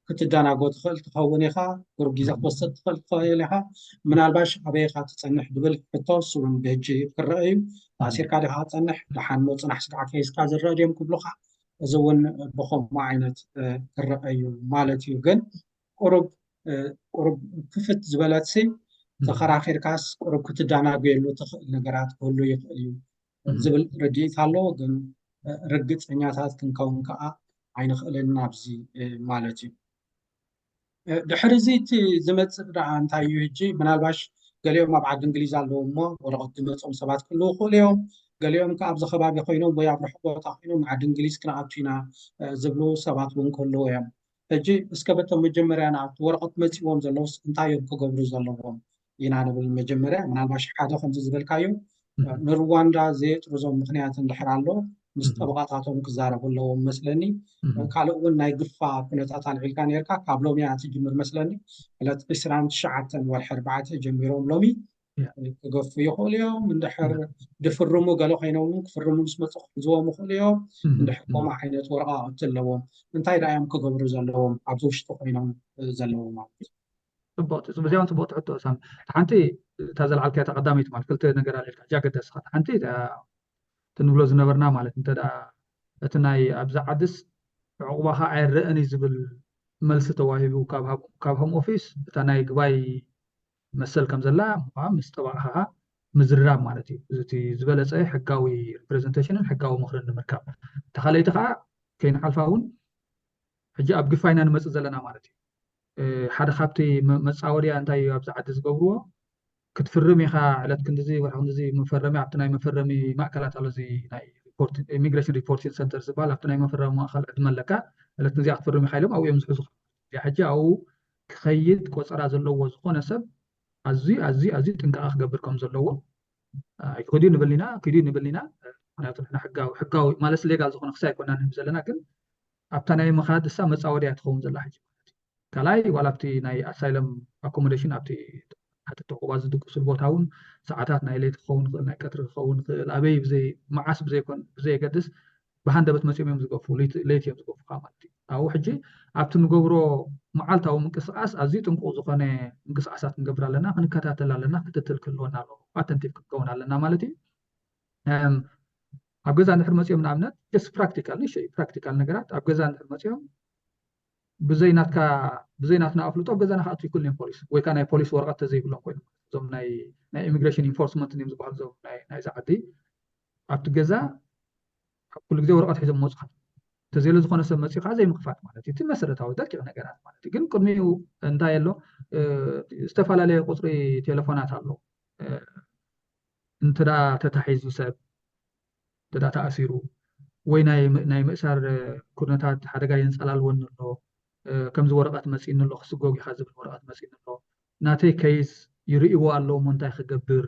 ክትዳናጎ ትኽእል ትኸውን ኢኻ። ቁሩብ ግዜ ክትወስድ ትኽእል ትኽእል ኢኻ። ምናልባሽ ኣበይ ኢኻ ትጸንሕ ዝብል ሕቶ እሱ እውን ብሕጂ ክረአ እዩ። ተኣሲርካ ዲኻ ትጸንሕ? ደሓን ሞ ጽናሕ ስጋዕ ከይስካ ዝረአ ድዮም ክብሉኻ፣ እዚ እውን ብኸምኡ ዓይነት ክረአ እዩ ማለት እዩ። ግን ቁሩብ ቁሩብ ክፍት ዝበለትሲ ተኸራኺርካስ ቁሩብ ክትዳናጎየሉ ትኽእል ነገራት ክህሉ ይኽእል እዩ ዝብል ርድኢት ኣሎ። ግን ርግፀኛታት ክንከውን ከዓ ኣይንኽእልን ኣብዚ ማለት እዩ። ድሕሪ እዚ እቲ ዝመፅእ ደኣ እንታይ እዩ? ሕጂ ምናልባሽ ገሊኦም ኣብ ዓዲ እንግሊዝ ኣለዉ እሞ ወረቐት ዝመፅኦም ሰባት ክህልዉ ይኽእሉ እዮም። ገሊኦም ከዓ ኣብዚ ከባቢ ኮይኖም ወይ ኣብ ርሑቕ ቦታ ኮይኖም ንዓዲ እንግሊዝ ክንኣቱ ኢና ዝብሉ ሰባት እውን ክህልዉ እዮም። ሕጂ እስከ በቶም መጀመርያ ንኣቱ ወረቐት መፂዎም ዘለውስ እንታይ እዮም ክገብሩ ዘለዎም ኢና ንብል። መጀመርያ ምናልባሽ ሓደ ከምዚ ዝበልካዮ ንሩዋንዳ ዘየጥርዞም ምኽንያት እንድሕር ኣሎ ምስ ጠበቓታቶም ክዛረቡ ኣለዎም መስለኒ። ካልእ እውን ናይ ግፋ ኩነታት ኣልዒልካ ነርካ ካብ ሎሚ እያ ትጅምር መስለኒ። ዕለት ዕስራን ትሽዓተን ወርሒ ኣርባዕተ ጀሚሮም ሎሚ ክገፉ ይኽእሉ እዮም። እንድሕር ድፍርሙ ገለ ኮይኖም ክፍርሙ ምስ መፁ ክሕዝዎም ይኽእሉ እዮም። እንድሕር ከምኡ ዓይነት ወረቓቕቲ ኣለዎም እንታይ ደኣ እዮም ክገብሩ ዘለዎም ኣብዚ ውሽጢ ኮይኖም ዘለዎም ማለት እዩ። ጽቡቕቲ እዚኦም ጽቡቕቲ ሕቶ ሳም። ሓንቲ እታ ዘልዓልካያ እታ ቀዳመይቲ ማለት ክልተ ነገር ኣልዒልካ እጃ ገደስኻ ሓንቲ እታ ትንብሎ ዝነበርና ማለት እንተ ደኣ እቲ ናይ ኣብዛ ዓድስ ዕቑባኻ ኣይረአን እዩ ዝብል መልሲ ተዋሂቡ ካብ ሆም ኦፊስ እታ ናይ ግባይ መሰል ከም ዘላ ምስ ጠባቕኻ ምዝራብ ማለት እዩ። እዚ ዝበለፀ ሕጋዊ ሪፕሬዘንቴሽንን ሕጋዊ ምኽርን ንምርካብ። እታ ካልኣይቲ ከዓ ከይንሓልፋ እውን ሕጂ ኣብ ግፋ ኢና ንመፅእ ዘለና ማለት እዩ። ሓደ ካብቲ መፃወድያ እንታይ እዩ ኣብዚ ዓዲ ዝገብርዎ ክትፍርም ኢኻ ዕለት ክንድዚ ወርሒ ክንድዚ መፈረሚ ኣብቲ ናይ መፈረሚ ማእከላት ኣሎ እዚ ናይ ኢሚግሬሽን ሪፖርቲንግ ሰንተር ዝበሃል ኣብቲ ናይ መፈረሚ ማእከል ዕድመ ኣለካ ዕለት ክንዚኣ ክትፍርም ኢኻ ኢሎም ኣብኡ እዮም ዝሕዙ። ሕጂ ኣብኡ ክኸይድ ቆፀራ ዘለዎ ዝኾነ ሰብ ኣዝዩ ኣዝዩ ኣዝዩ ጥንቃቐ ክገብር ከም ዘለዎ ኣይክዱ ንብል ኢና ክዱ ንብል ኢና። ምክንያቱ ንሕና ሕጋዊ ሕጋዊ ማለት ሌጋል ዝኾነ ክሲ ኣይኮና ንህብ ዘለና ግን ኣብታ ናይ ምኻድ እሳ መፃወድያ ትኸውን ዘላ ሕጂ ማለት እዩ። ካልኣይ ዋላ ኣብቲ ናይ ኣሳይለም ኣኮሞዴሽን ኣብቲ ሓተቲ ዕቑባ ዝድቅሱሉ ቦታ እውን ሰዓታት ናይ ለይቲ ክኸውን ይኽእል ናይ ቀትሪ ክኸውን ይኽእል ኣበይ ብዘይ መዓስ ብዘይኮን ብዘየገድስ ብሃንደበት መፂኦም እዮም ዝገፉ ለይቲ እዮም ዝገፉካ ማለት እዩ። ኣብኡ ሕጂ ኣብቲ ንገብሮ መዓልታዊ ምንቅስቃስ ኣዝዩ ጥንቁቕ ዝኾነ ምንቅስቃሳት ክንገብር ኣለና ክንከታተል ኣለና ክትትል ክህልወና ኣለዎ ኣተንቲቭ ክንከውን ኣለና ማለት እዩ። ኣብ ገዛ እንድሕር መፂኦም ንኣብነት ጀስት ፕራክቲካል ንእሽተይ ፕራክቲካል ነገራት ኣብ ገዛ እንድሕር መፂኦም ብዘይ ናትካ ብዘይ ናትና ኣፍልጦ ኣብ ገዛና ክኣትዉ ይክእሉ እዮም ፖሊስ ወይ ከዓ ናይ ፖሊስ ወረቐት ተዘይብሎም ኮይኖም እዞም ናይ ናይ ኢሚግሬሽን ኢንፎርስመንት እዮም ዝበሃሉ እዞም ናይ ናይዚ ዓዲ ኣብቲ ገዛ ኣብ ኩሉ ግዜ ወረቐት ሒዞም መፁ ተዘይለ ዝኾነ ሰብ መፂኡ ከዓ ዘይምክፋት ማለት እዩ እቲ መሰረታዊ ደቂቕ ነገራት ማለት እዩ ግን ቅድሚኡ እንታይ ኣሎ ዝተፈላለየ ቁፅሪ ቴሌፎናት ኣሎ እንተ ተታሒዙ ሰብ እንተ ተኣሲሩ ወይ ናይ ምእሳር ኩነታት ሓደጋ የንፀላልወኒ ኣሎ ከምዚ ወረቐት መፂኒ ኣሎ ክስጎግ ኢኻ ዝብል ወረቐት መፂኒ ኣሎ ናተይ ከይስ ይርእይዎ ኣለዎ እሞ እንታይ ክገብር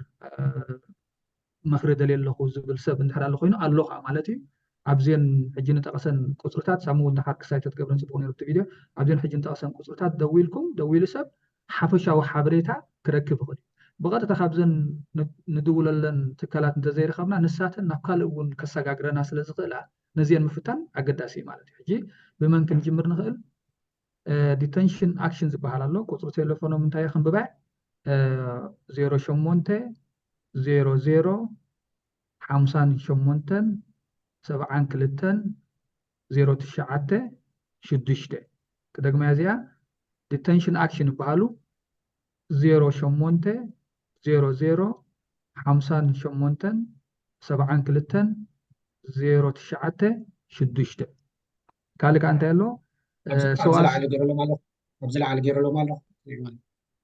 ምኽሪ ደልየ ኣለኹ ዝብል ሰብ እንድሕር ኣሎ ኮይኑ ኣሎ ከዓ ማለት እዩ ኣብዚን ሕጂ ንጠቐሰን ቁፅርታት ሳሙ እውን ደሓር ክሳይ ተትገብረን ፅቡቅ ነይሩ እቲ ቪድዮ ኣብዚን ሕጂ ንጠቐሰን ቁፅርታት ደዊልኩም ደዊሉ ሰብ ሓፈሻዊ ሓበሬታ ክረክብ ይኽእል እዩ። ብቐጥታ ካብዘን ንድውለለን ትካላት እንተዘይረኸብና ንሳተን ናብ ካልእ እውን ከሰጋግረና ስለ ዝኽእላ ነዚአን ምፍታን ኣገዳሲ እዩ ማለት እዩ። ሕጂ ብመን ክንጅምር ንኽእል? ዲተንሽን ኣክሽን ዝበሃል ኣሎ። ቁፅሪ ቴሌፎኖም እንታይ ክንብባ ዜሮ ሸሞንተ ዜሮ ዜሮ ሓምሳን ሸሞንተን ሰብዓን ክልተን ዜሮ ትሽዓተ ሽዱሽተ ክደግማ እዚኣ ዲተንሽን ኣክሽን ይበሃሉ ዜሮ ሸሞንተ ዜሮ ዜሮ ሓምሳን ሸሞንተን ሰብዓን ክልተን ዜሮ ትሽዓተ ሽዱሽተ ካልእ ከዓ እንታይ ኣሎ ኣብዚ ላዕሊ ገይረሎም ኣሎ ኣብዚ ላዕሊ ገይረሎም ኣሎ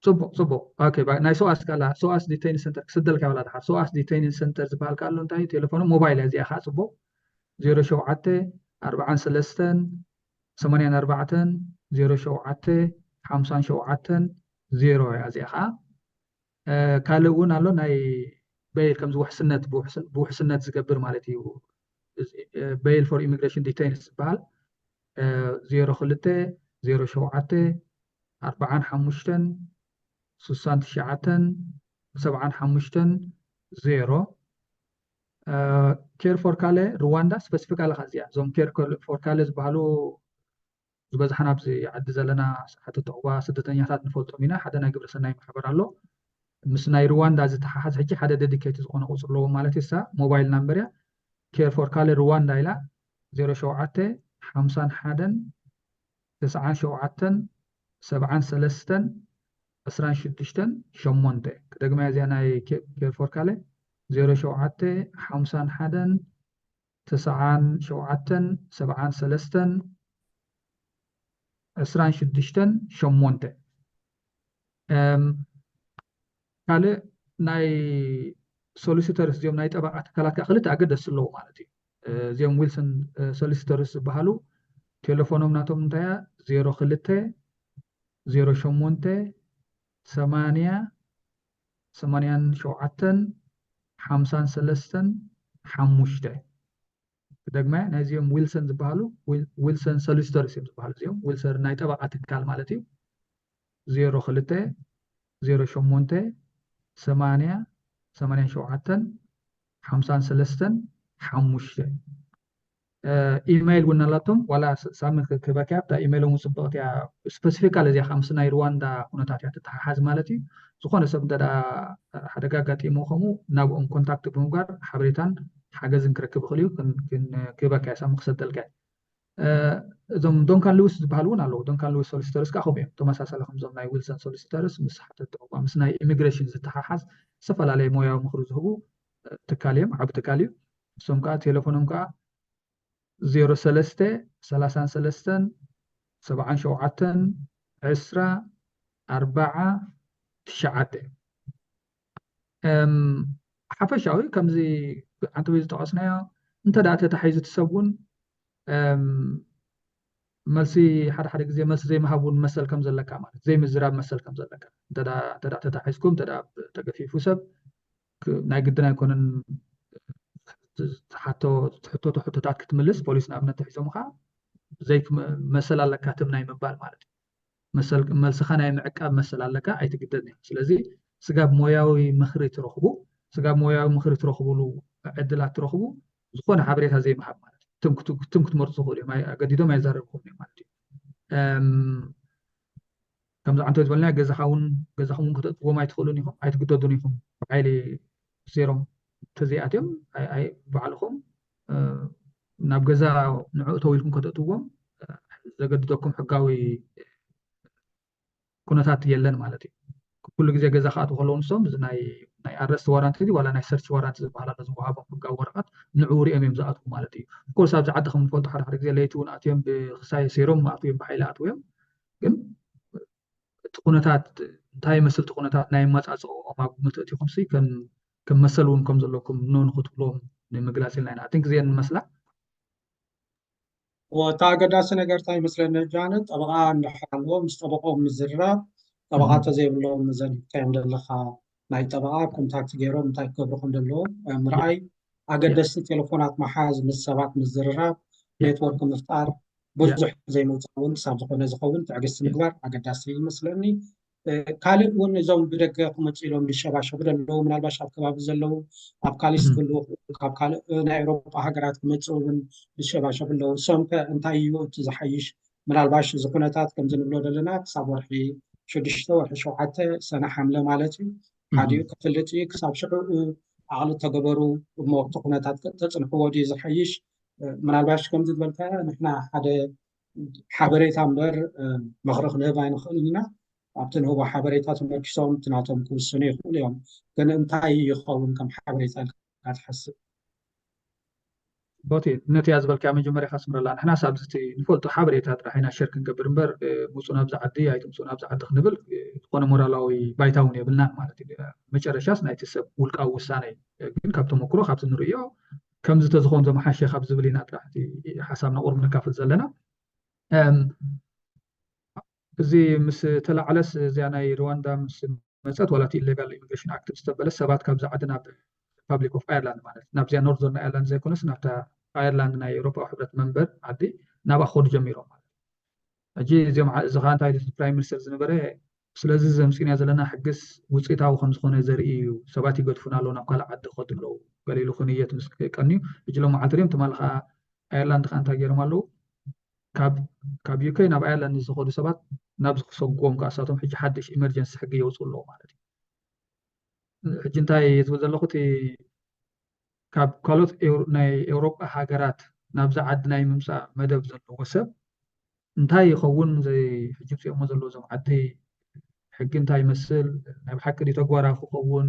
ፅቡቅ ፅቡቅ ናይ ሰውኣስ ካላ ሰውኣስ ዲቴይን ሰንተር ክስደልካ ይብላ ድሓር ሰውኣስ ዲቴይን ሰንተር ዝበሃል ካሎ እንታይ ቴሌፎኖም ሞባይል እያ እዚኣ ከዓ ፅቡቅ ዜሮ ሸውዓተ ኣርባዓን ሰለስተን ሰማንያን ኣርባዕተን ዜሮ ሸውዓተ ሓምሳን ሸውዓተን ዜሮ እያ እዚኣ ከዓ ካልእ እውን ኣሎ ናይ በይል ከምዚ ውሕስነት ብውሕስነት ዝገብር ማለት እዩ በይል ፎር ኢሚግሬሽን ዲቴይልስ ዝበሃል ዜሮ ክልተ ዜሮ ሸውዓተ ኣርባዓን ሓሙሽተን ስሳን ትሽዓተን ሰብዓን ሓሙሽተን ዜሮ ኬር ፎር ካለ ሩዋንዳ ስፐሲፊክ ኣለካ እዚኣ እዞም ኬር ፎር ካለ ዝበሃሉ ዝበዝሓና ኣብዚ ዓዲ ዘለና ሓተቲ ዑቕባ ስደተኛታት ንፈልጦም ኢና። ሓደ ናይ ግብረ ሰናይ ማሕበር ኣሎ። ምስ ናይ ሩዋንዳ ዝተሓሓዝ ሕጂ ሓደ ደዲኬት ዝኾነ ቁፅሪ ኣለዎ ማለት እዩ። እሳ ሞባይል ናምበር እያ። ኬር ፎር ካሌ ሩዋንዳ ኢላ ዜሮ ሸውዓተ ሓምሳን ሓደን ተስዓን ሸውዓተን ሰብዓን ሰለስተን ዕስራን ሽዱሽተን ሸሞንተ። ክደግማ እዚኣ ናይ ኬር ፎር ካሌ ዜሮ ሸውዓተ ሓምሳን ሓደን ተስዓን ሸውዓተን ሰብዓን ሰለስተን ዕስራን ሽዱሽተን ሸሞንተ። ካልእ ናይ ሶሊሲተርስ እዚኦም ናይ ጠበቓ ትካላት ከዓ ክልተ ኣገደስቲ ኣለዉ ማለት እዩ። እዚኦም ዊልሰን ሶሊሲተርስ ዝበሃሉ ቴሌፎኖም ናቶም እንታይ እያ? ዜሮ ክልተ ዜሮ ሸሞንተ ሰማንያ ሰማንያን ሸውዓተን ሓምሳን ሰለስተን ሓሙሽተ። ክደግማ እየ፣ ናይዚኦም ዊልሰን ዝበሃሉ ዊልሰን ሶሊሲተርስ እዮም ዝበሃሉ። እዚኦም ዊልሰን ናይ ጠበቓ ትካል ማለት እዩ። ዜሮ ክልተ ዜሮ ሸሞንተ ሰማንያ ሰማንያን ሸውዓተን ሓምሳን ሰለስተን ሓሙሽተ። ኢሜይል እውን ኣላቶም። ዋላ ሳሚ ክበክያ ኣብታ ኢሜይሎም እውን ፅብቕቲ እያ። ስፐሲፊካል እዚኣ ከዓ ምስ ናይ ሩዋንዳ ኩነታት እያ ትተሓሓዝ ማለት እዩ። ዝኾነ ሰብ እንተ ሓደጋ ኣጋጢሞ ከምኡ ናብኦም ኮንታክት ብምግባር ሓበሬታን ሓገዝን ክረክብ ይኽእል እዩ። ክበክያ ሳሚ ክሰደልካ። እዞም ዶንካን ልዊስ ዝበሃል እውን ኣለዉ። ዶንካን ልዊስ ሶሊሲተርስ ከዓ ከምኡ እዮም። ተመሳሳሊ ከምዞም ናይ ዊልሰን ሶሊሲተርስ ምስ ሓተቲ ዑቕባ ምስ ናይ ኢሚግሬሽን ዝተሓሓዝ ዝተፈላለየ ሞያዊ ምኽሪ ዝህቡ ትካል እዮም። ዓብ ትካል እዩ። እሶም ከዓ ቴሌፎኖም ከዓ ዜሮ ሰለስተ ሰላሳን ሰለስተን ሰብዓን ሸውዓተን ዕስራ ኣርባዓ ትሽዓተ። ሓፈሻዊ ከምዚ ዓንተበይ ዝጠቐስናዮ እንተ ደኣ ተታሒዙ እቲ ሰብ እውን መልሲ ሓደ ሓደ ግዜ መልሲ ዘይምሃብ እውን መሰል ከም ዘለካ ማለት ዘይምዝራብ መሰል ከም ዘለካ እንተ ተታሒዝኩም እንተ ተገፊፉ ሰብ ናይ ግድን ኣይኮነን ትሕቶቶ ሕቶታት ክትምልስ ፖሊስ ንኣብነት ተሒዞምካ መሰል ኣለካ ትም ናይ ምባል ማለት እዩ። መልስኻ ናይ ምዕቃብ መሰል ኣለካ ኣይትግደድን። ስለዚ ስጋብ ሞያዊ ምኽሪ ትረኽቡ ስጋብ ሞያዊ ምኽሪ ትረኽብሉ ዕድላት ትረኽቡ ዝኾነ ሓበሬታ ዘይምሃብ ማለት እዩ። ትም ክትመርፁ ትኽእሉ እዮም። ኣገዲዶም ኣይዛረብኩም እዮም ማለት እዩ። ከምዚ ዓንቶ ዝበልና ገዛኻ እውን ገዛኹም እውን ከተእትዎም ኣይትኽእሉን ኢኹም ኣይትግደዱን ኢኹም። ብሓይሊ ሴሮም ተዘይኣትዮም ባዕልኹም ናብ ገዛ ንዕኡ ተው ኢልኩም ከተእትዎም ዘገድደኩም ሕጋዊ ኩነታት የለን ማለት እዩ። ኩሉ ግዜ ገዛ ክኣትዉ ከለዉ ንሶም እዚ ናይ ኣረስት ዋራንት ዋላ ናይ ሰርች ዋራንት ዝበሃል ኣሎ ዝወሃቦም ሕጋዊ ወረቐት ንዕኡ ሪኦም እዮም ዝኣትዉ ማለት እዩ። ኮርስ ኣብዚ ዓዲ ከም ንፈልጦ ሓደ ሓደ ግዜ ለይቲ እውን ኣትዮም ብክሳይ ሴሮም ኣትዎም ብሓይሊ ኣትዎም ግን እቲ ኩነታት እንታይ ይመስል እቲ ኩነታት ናይ ኣመፃፅኦም ኣብ ግምት ኣእቲኹም ሲ ከም መሰል እውን ከም ዘለኩም ኖ ንክትብሎም ንምግላፅ ኢልና ኢና። ኣትን ግዜ ንመስላ እታ ኣገዳሲ ነገር እንታይ ይመስለኒ ጃነት ጠበቓ እንድሕር ኣለዎ ምስ ጠበቆም ምዝርራብ ጠበቓ ተዘይብሎም ዘኒካዮም ዘለካ ናይ ጠበቓ ኮንታክት ገይሮም እንታይ ክገብሩ ከም ዘለዎም ምርኣይ ኣገደስቲ ቴሌፎናት መሓዝ ምስ ሰባት ምዝርራብ ኔትወርክ ምፍጣር ብዙሕ ዘይመውፃእ እውን ክሳብ ዝኾነ ዝኸውን ትዕግስቲ ምግባር ኣገዳሲ ይመስለኒ። ካልእ እውን እዞም ብደገ ክመፁ ኢሎም ዝሸባሸቡ ዘለዉ ምናልባሽ ኣብ ከባቢ ዘለዉ ኣብ ካሊስ ክህልዉ ካብ ካልእ ናይ ኤውሮጳ ሃገራት ክመፁ እውን ዝሸባሸቡ ኣለዉ። እሶም ከ እንታይ እዩ እቲ ዝሓይሽ? ምናልባሽ እዚ ኩነታት ከምዚ ንብሎ ዘለና ክሳብ ወርሒ ሽዱሽተ ወርሒ ሸውዓተ ሰነ ሓምለ ማለት እዩ ሓዲኡ ክፍልጥ እዩ። ክሳብ ሽዑ ዓቕሊ ተገበሩ እሞ እቲ ኩነታት ተፅንሕዎ ድዩ ዝሓይሽ? ምናልባሽ ከምዚ ዝበልካዮ ንሕና ሓደ ሓበሬታ እምበር ምኽሪ ክንህብ ኣይንኽእልን ኢና። ኣብቲ ንህቦ ሓበሬታ ተመርኪሶም እቲ ናቶም ክውስኑ ይኽእሉ እዮም። ግን እንታይ ይኸውን ከም ሓበሬታ ኢልካ ትሓስብ? ቦቲ ነቲ እያ ዝበልካያ መጀመርያ ካስምረላ ንሕና ሳብዚ ንፈልጦ ሓበሬታ ጥራሕ ኢና ሸር ክንገብር እምበር ምፁ ናብዚ ዓዲ ኣይትምፁ ናብዚ ዓዲ ክንብል ዝኾነ ሞራላዊ ባይታ እውን የብልናን ማለት እዩ። መጨረሻስ ናይቲ ሰብ ውልቃዊ ውሳነ ግን ካብ ተመክሮ ካብቲ ንርእዮ ከምዚ ተዝኸውን ዘመሓሸ ካብ ዝብል ኢና ጥራሕ ሓሳብና ቁሩብ ነካፍል ዘለና። እዚ ምስ ተላዕለስ እዚኣ ናይ ሩዋንዳ ምስ መፀት ዋላ እቲ ኢሌጋል ኢሚግሬሽን ኣክት ምስ ተበለ ሰባት ካብዚ ዓዲ ናብ ሪፓብሊክ ኦፍ ኣየርላንድ ማለት ናብዚኣ ኖርዘርን ኣየርላንድ ዘይኮነስ ናብታ ኣየርላንድ ናይ ኤውሮፓዊ ሕብረት መንበር ዓዲ ናብኣ ክኸዱ ጀሚሮም ማለት ሕጂ እዚኦም እዚ ከዓ እንታይ ፕራይም ሚኒስተር ዝነበረ ስለዚ ዘምፂእና ዘለና ሕግስ ውፅኢታዊ ከም ዝኾነ ዘርኢ እዩ። ሰባት ይገድፉና ኣለዉ ናብ ካልእ ዓዲ ክኸዱ ኣለዉ ገለ ኢሉ ክንየት ምስ ቀንዩ ሕጂ ሎም መዓልቲ ሪኦም ትማሊ ከዓ ኣየርላንድ ከዓ እንታይ ገይሮም ኣለዉ ካብ ዩክሬን ናብ ኣየርላንድ ዝኸዱ ሰባት ናብዚ ክሰጉዎም ከዓ እሳቶም ሕጂ ሓድሽ ኢመርጀንሲ ሕጊ የውፅኡ ኣለዉ ማለት እዩ። ሕጂ እንታይ ዝብል ዘለኹ እቲ ካብ ካልኦት ናይ ኤውሮጳ ሃገራት ናብዚ ዓዲ ናይ ምምፃእ መደብ ዘለዎ ሰብ እንታይ ይኸውን? ሕጂ ውፅኦሞ ዘለዉ እዞም ዓዲ ሕጊ እንታይ ይመስል? ናይ ብሓቂ ድዩ ተግባራዊ ክኸውን?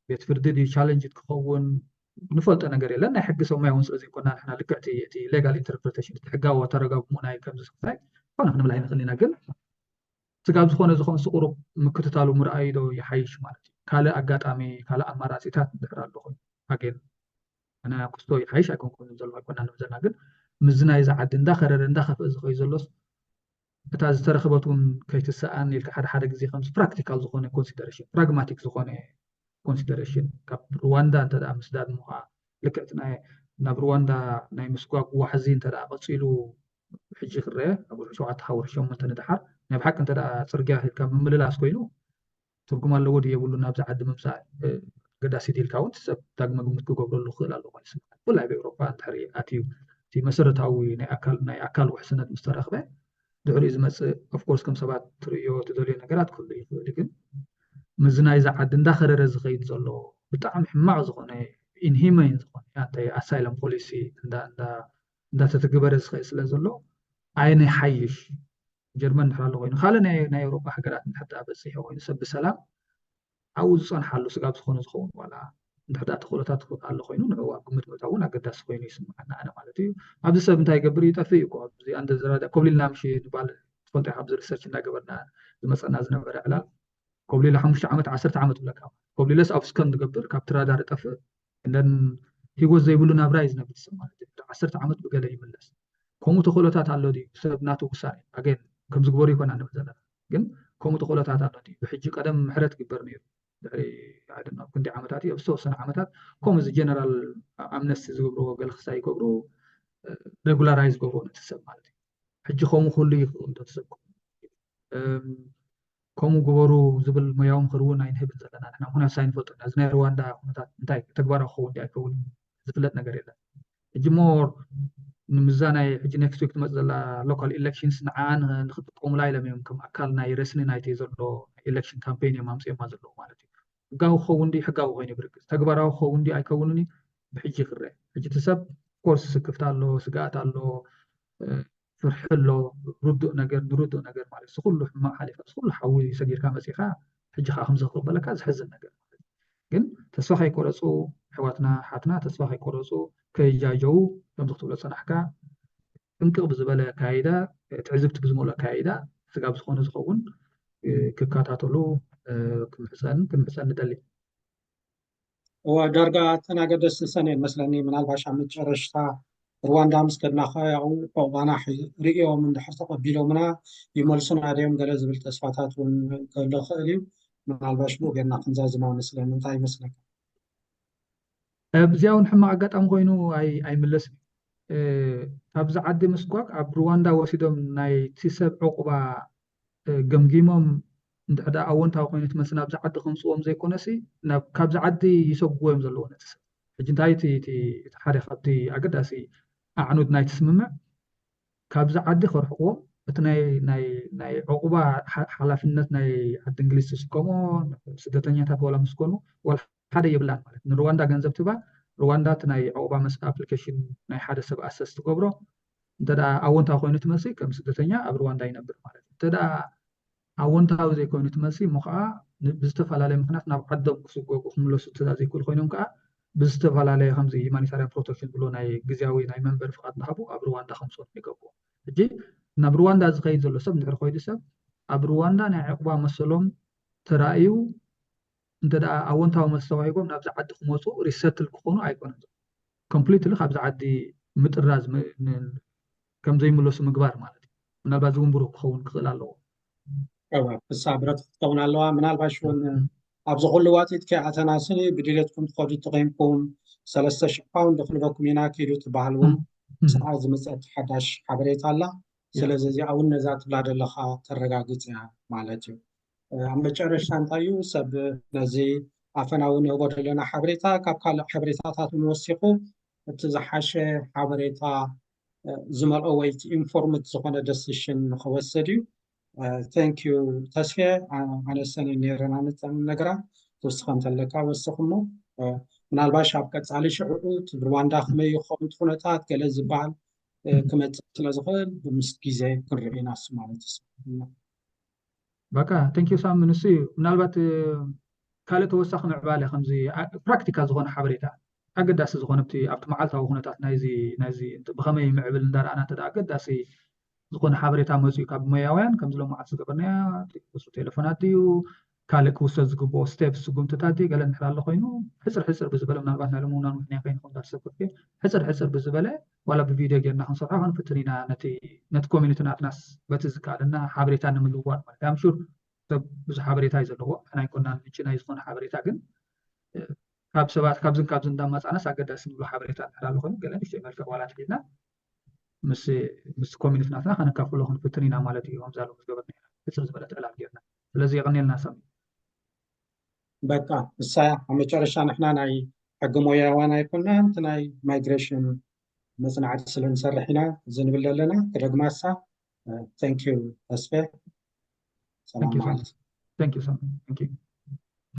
ቤት ፍርዲ ድዩ ቻለንጅ ክኸውን? ንፈልጦ ነገር የለን። ናይ ሕጊ ሰማይ እውን ስለዘይኮና ንሕና ልክዕቲ እቲ ሌጋል ኢንተርፕሬቴሽን እቲ ሕጋዊ ኣተረጋጉሙ ናይ ከምዚ ስክታይ ኮነ ክንብል ኣይንኽእል ኢና። ግን ስጋብ ዝኾነ ዝኾነ ስቁሩብ ምክትታሉ ምርኣዩ ዶ ይሓይሽ ማለት እዩ። ካልእ ኣጋጣሚ ካልእ ኣማራፂታት እንድሕር ኣሎ ኮይኑ ኣገን ኣነ ክስቶ ይሓይሽ ኣይኮንኩን ዘሎ ኣይኮና ንብል ዘለና። ግን ምዚ ናይዚ ዓዲ እንዳኸረረ እንዳኸፍአ ዝኸዩ ዘሎስ እታ ዝተረኸበት እውን ከይትሰኣን ኢልካ ሓደ ሓደ ግዜ ከምዚ ፕራክቲካል ዝኾነ ኮንሲደሬሽን ፕራግማቲክ ዝኾነ ኮንሲደሬሽን ካብ ሩዋንዳ እንተ ደኣ ምስዳድ ምዃ ልክዕቲ ናይ ናብ ሩዋንዳ ናይ ምስጓግ ዋሕዚ እንተ ደኣ ቀፂሉ ሕጂ ክረአ ኣብ ወርሒ ሸውዓተ ካብ ወርሒ ሸሞንተ ንድሓር ናይ ብሓቂ እንተ ደኣ ፅርግያ ሂድካ ምምልላስ ኮይኑ ትርጉም ኣለዎ ድዩ የብሉን ናብዚ ዓዲ ምምፃእ ኣገዳሲ ድዩ ኢልካ እውን ሰብ ዳግመ ግምት ክገብረሉ ክኽእል ኣለዎ ይስምዓኒ። ብፍላይ ኣብ ኤውሮፓ እንድሕሪ ኣትዩ እቲ መሰረታዊ ናይ ኣካል ናይ ኣካል ውሕስነት ምስ ተረኽበ ድሕሪኡ ዝመፅእ ኦፍኮርስ ከም ሰባት ትርእዮ ትደልዮ ነገራት ክህሉ ይኽእል እዩ። ግን ምዚ ናይዚ ዓዲ እንዳኸረረ ዝኸይድ ዘሎ ብጣዕሚ ሕማቕ ዝኾነ ኢንሂመይን ዝኾነ ኣንታይ ኣሳይለም ፖሊሲ እንዳ እንዳ እንዳተተግበረ ዝኸይድ ስለ ዘሎ ኣይነ ሓይሽ ጀርመን እንድሕር ኣሎ ኮይኑ ካልእ ናይ ናይ ኤውሮጳ ሃገራት እንድሕር ደኣ በፂሑ ኮይኑ ሰብ ብሰላም ኣብኡ ዝፀንሓሉ ስጋብ ዝኾነ ዝኸውን ዋላ እንድሕር ደኣ ተኽእሎታት ኣሎ ኮይኑ ንዕኡ ኣብ ግምት ምእታው እውን ኣገዳሲ ኮይኑ ይስምዓና ኣነ ማለት እዩ። ኣብዚ ሰብ እንታይ ይገብር ይጠፍእ እዩ እኮ ኣብዚ ኣንደ ዝረዳ ኮብሊልና ምሽ ንባል ትፈልጦ ኢኻ ኣብዚ ሪሰርች እንዳገበርና ዝመፀና ዝነበረ ዕላል ኮብሊለ ሓሙሽተ ዓመት ዓሰርተ ዓመት ብለካ ኮብሊለስ ኣብ ስከን ዝገብር ካብቲ ራዳር ይጠፍእ እንደን ሂወት ዘይብሉ ናብራ እዩ ዝነብር ሰብ ማለት እዩ። ዓሰርተ ዓመት ብገለ ይምለስ ከምኡ ተኽእሎታት ኣሎ ድዩ ሰብ ናቱ ውሳኔ ኣገን ከምዚ ግበሩ ይኮና ንብል ዘለና ግን ከምኡ ተኽእሎታት ኣሎ ድዩ ብሕጂ ቀደም ምሕረት ግበር ነይሩ ድሕሪ I don't know ክንደይ ዓመታት እዩ ኣብ ዝተወሰነ ዓመታት ከምኡ እዚ ጀነራል ኣምነስቲ ዝገብርዎ ገለ ክስታይ ይገብሩ ሬጉላራይዝ ገብርዎ ነቲ ሰብ ማለት እዩ። ሕጂ ከምኡ ክህሉ ይኽእል ዶ ትሰብኩ ከምኡ ግበሩ ዝብል ሞያዊ ምኽሪ እውን ኣይንህብን ዘለና ንሕና ምክንያቱ ሳይንፈልጦ እዚ ናይ ሩዋንዳ ኩነታት እንታይ ተግባራዊ ክኸውን ድዩ ኣይከውንን ዝፍለጥ ነገር የለን። ሕጂ ሞር ንምዛ ናይ ሕጂ ኔክስት ዊክ ትመፅእ ዘላ ሎካል ኢሌክሽንስ ንዓኣ ንክጥቀሙላ ኢሎም እዮም ከም ኣካል ናይ ረስኒ ናይቲ ዘሎ ኢሌክሽን ካምፔን እዮም ኣምፅኦማ ዘለዉ ማለት እዩ። ሕጋዊ ክኸውን ድዩ ሕጋዊ ኮይኑ ብርግፅ ተግባራዊ ክኸውን ድዩ ኣይከውንን እዩ ብሕጂ ክረአ። ሕጂ እቲ ሰብ ኮርስ ስክፍታ ኣሎ ስግኣት ኣሎ ፍርሒ ኣሎ ርዱእ ነገር ንርዱእ ነገር ማለት እዚ ኩሉ ሕማቕ ሓሊፋ እዚ ኩሉ ሓዊ ሰጊርካ መፂኻ ሕጂ ከዓ ከምዚ ክቕበለካ ዝሕዝን ነገር ማለት ግን ተስፋ ከይቆረፁ ኣሕዋትና ኣሓትና ተስፋ ከይቆረፁ ከይጃጀዉ ከምዚ ክትብሎ ዝፀናሕካ ጥንቅቕ ብዝበለ ኣካይዳ ትዕዝብቲ ብዝመልኦ ኣካይዳ ስጋብ ዝኾነ ዝኸውን ክከታተሉ ክምሕፀን ክንምሕፀን ንደሊ። እወ ዳርጋ እተን ኣገደስቲ ሰን እየን መስለኒ ምናልባሽ ኣብ መጨረሽታ ሩዋንዳ ምስ ከድና ከ ያው ዕቑባና ሪእዮም እንድሕር ተቐቢሎምና ይመልሱና ድዮም ገለ ዝብል ተስፋታት እውን ከሎ ክእል እዩ ምናልባሽ ብኡ ጌርና ክንዛዝማ መስለኒ እንታይ ይመስለካ ኣብዚያ እውን ሕማቕ ኣጋጣሚ ኮይኑ ኣይምለስን ካብዚ ዓዲ ምስጓግ ኣብ ሩዋንዳ ወሲዶም ናይቲ ሰብ ዕቑባ ገምጊሞም እንድሕር ደኣ ኣወንታዊ ኮይኑ እቲ መልሲ ናብዚ ዓዲ ከምፅዎም ዘይኮነሲ ካብዚ ዓዲ ይሰጉዎ እዮም ዘለዎ ነቲ ሰብ ሕጂ እንታይ እቲ እቲ ሓደ ካብቲ ኣገዳሲ ኣዕኑድ ናይቲ ስምምዕ ካብዚ ዓዲ ከርሕቅዎም እቲ ናይ ናይ ናይ ዕቁባ ሓላፍነት ናይ ዓዲ እንግሊዝ ትስከሞ ስደተኛታት ዋላ ምስኮኑ ዋላ ሓደ የብላን ማለት ንሩዋንዳ ገንዘብ ትባ ሩዋንዳ እቲ ናይ ዕቁባ መስ ኣፕሊኬሽን ናይ ሓደ ሰብ ኣሰስ ትገብሮ እንተ ኣወንታዊ ኮይኑ ትመሲ ከም ስደተኛ ኣብ ሩዋንዳ ይነብር ማለት እንተ ኣወንታዊ ዘይኮይኑ እቲ መልሲ እሞ ከዓ ብዝተፈላለየ ምክንያት ናብ ዓዶም ክስጎጉ ክምለሱ እንተ ዘይክእሉ ኮይኖም ከዓ ብዝተፈላለየ ከምዚ ዩማኒታርያን ፕሮቴክሽን ዝብሎ ናይ ግዜያዊ ናይ መንበሪ ፍቃድ እናሃቡ ኣብ ሩዋንዳ ከምፅኡ ይገብሩ ሕጂ ናብ ሩዋንዳ ዝኸይድ ዘሎ ሰብ እንድሕር ኮይዱ ሰብ ኣብ ሩዋንዳ ናይ ዕቁባ መሰሎም ተራእዩ እንተ ኣወንታዊ መልሲ ተዋሂቦም ናብዚ ዓዲ ክመፁ ሪሰትል ክኾኑ ኣይኮነን ኮምፕሊትሊ ካብዚ ዓዲ ምጥራዝ ከም ዘይምለሱ ምግባር ማለት እዩ። ምናልባት ዝውንብሩ ክኸውን ክኽእል ኣለዎ። እወ እሳ ብረት ክትከውን ኣለዋ። ምናልባሽ እውን ኣብዚ ኩሉ ዋፂት ከይኣተና ስኒ ብድሌትኩም ትኸዱ ተኾይንኩም ሰለስተ ሽሕ ፓውንድ ክንበኩም ኢና ኪዱ ትበሃል እውን ስዓ ዝመፀት ሓዳሽ ሓበሬታ ኣላ። ስለዚ እዚኣ እውን ነዛ ትብላ ዘለካ ተረጋግፅ እያ ማለት እዩ። ኣብ መጨረሽታ እንታይ እዩ ሰብ ነዚ ኣፈናዊ ንህቦ ዘለና ሓበሬታ ካብ ካልእ ሓበሬታታት እውን ወሲኹ እቲ ዝሓሸ ሓበሬታ ዝመልኦ ወይ informed ዝኾነ decision ንክወሰድ እዩ። Thank you ተስፌ። ኣነሰነ ነይረና ንጠም ነግራ ተወስኸ እንተለካ ወስኹሞ። ምናልባሽ ኣብ ቀፃሊ ሽዕኡ ሩዋንዳ ከመይ ይኸውን ኩነታት ገለ ዝበሃል ክመፅእ ስለ ዝኽእል ምስ ግዜ ክንርኢ ኢና እሱ ማለት እዩ። በቃ thank you ሳሚ። ንሱ እዩ ምናልባት ካልእ ተወሳኺ ምዕባለ ከምዚ practical ዝኾነ ሓበሬታ ኣገዳሲ ዝኾነ ኣብቲ መዓልታዊ ኩነታት ናይዚ ናይዚ ብኸመይ ምዕብል እንዳረኣና እንተ ኣገዳሲ ዝኾነ ሓበሬታ መፅኡ ካብ ሞያውያን ከምዚ ሎም መዓልቲ ዝገበርናያ ቁፅሪ ቴሌፎናት ድዩ ካልእ ክውሰድ ዝግብኦ steps ስጉምትታት ድዩ ገለ እንድሕር ኣሎ ኮይኑ ሕፅር ሕፅር ብዝበለ ምናልባት ናይ ሎምውናን ምክንያ ከይንኾን ዳሰብኩት ሕፅር ሕፅር ብዝበለ ዋላ ብቪድዮ ጌርና ክንሰርሖ ክንፍትን ኢና ነቲ ነቲ community ናትናስ በቲ ዝከኣለና ሓበሬታ ንምልዋጥ ማለት I'm sure ሰብ ብዙሕ ሓበሬታ እዩ ዘለዎ። ንሕና ኣይኮናን ምንጪ ናይ ዝኾነ ሓበሬታ ግን ካብ ሰባት ካብዝን ካብዝን እንዳማፃእናስ ኣገዳሲ ንብሎ ሓበሬታ እንድሕር ኣሎ ኮይኑ ገለ ንእሽተይ መልክዕ ዋላ ትሒዝና ምስ ምስ community ናትና ከነካፍሎ ክንፍትን ኢና ማለት እዩ። ከምዛ ሎም ዝገበርና ኢና ሕፅር ዝበለት ዕላል ጌርና። ስለዚ የቐንየልና ሳሚ። በቃ እሳ ኣብ መጨረሻ ንሕና ናይ ሕጊ ሞያዋን ኣይኮናን እቲ ናይ migration መፅናዕቲ ስለ ንሰርሕ ኢና እዚ ንብል ዘለና። ክደግማ እሳ thank you ተስፌ። ሰላም Thank you, መዓልቲ። Thank you, Sam. Thank you.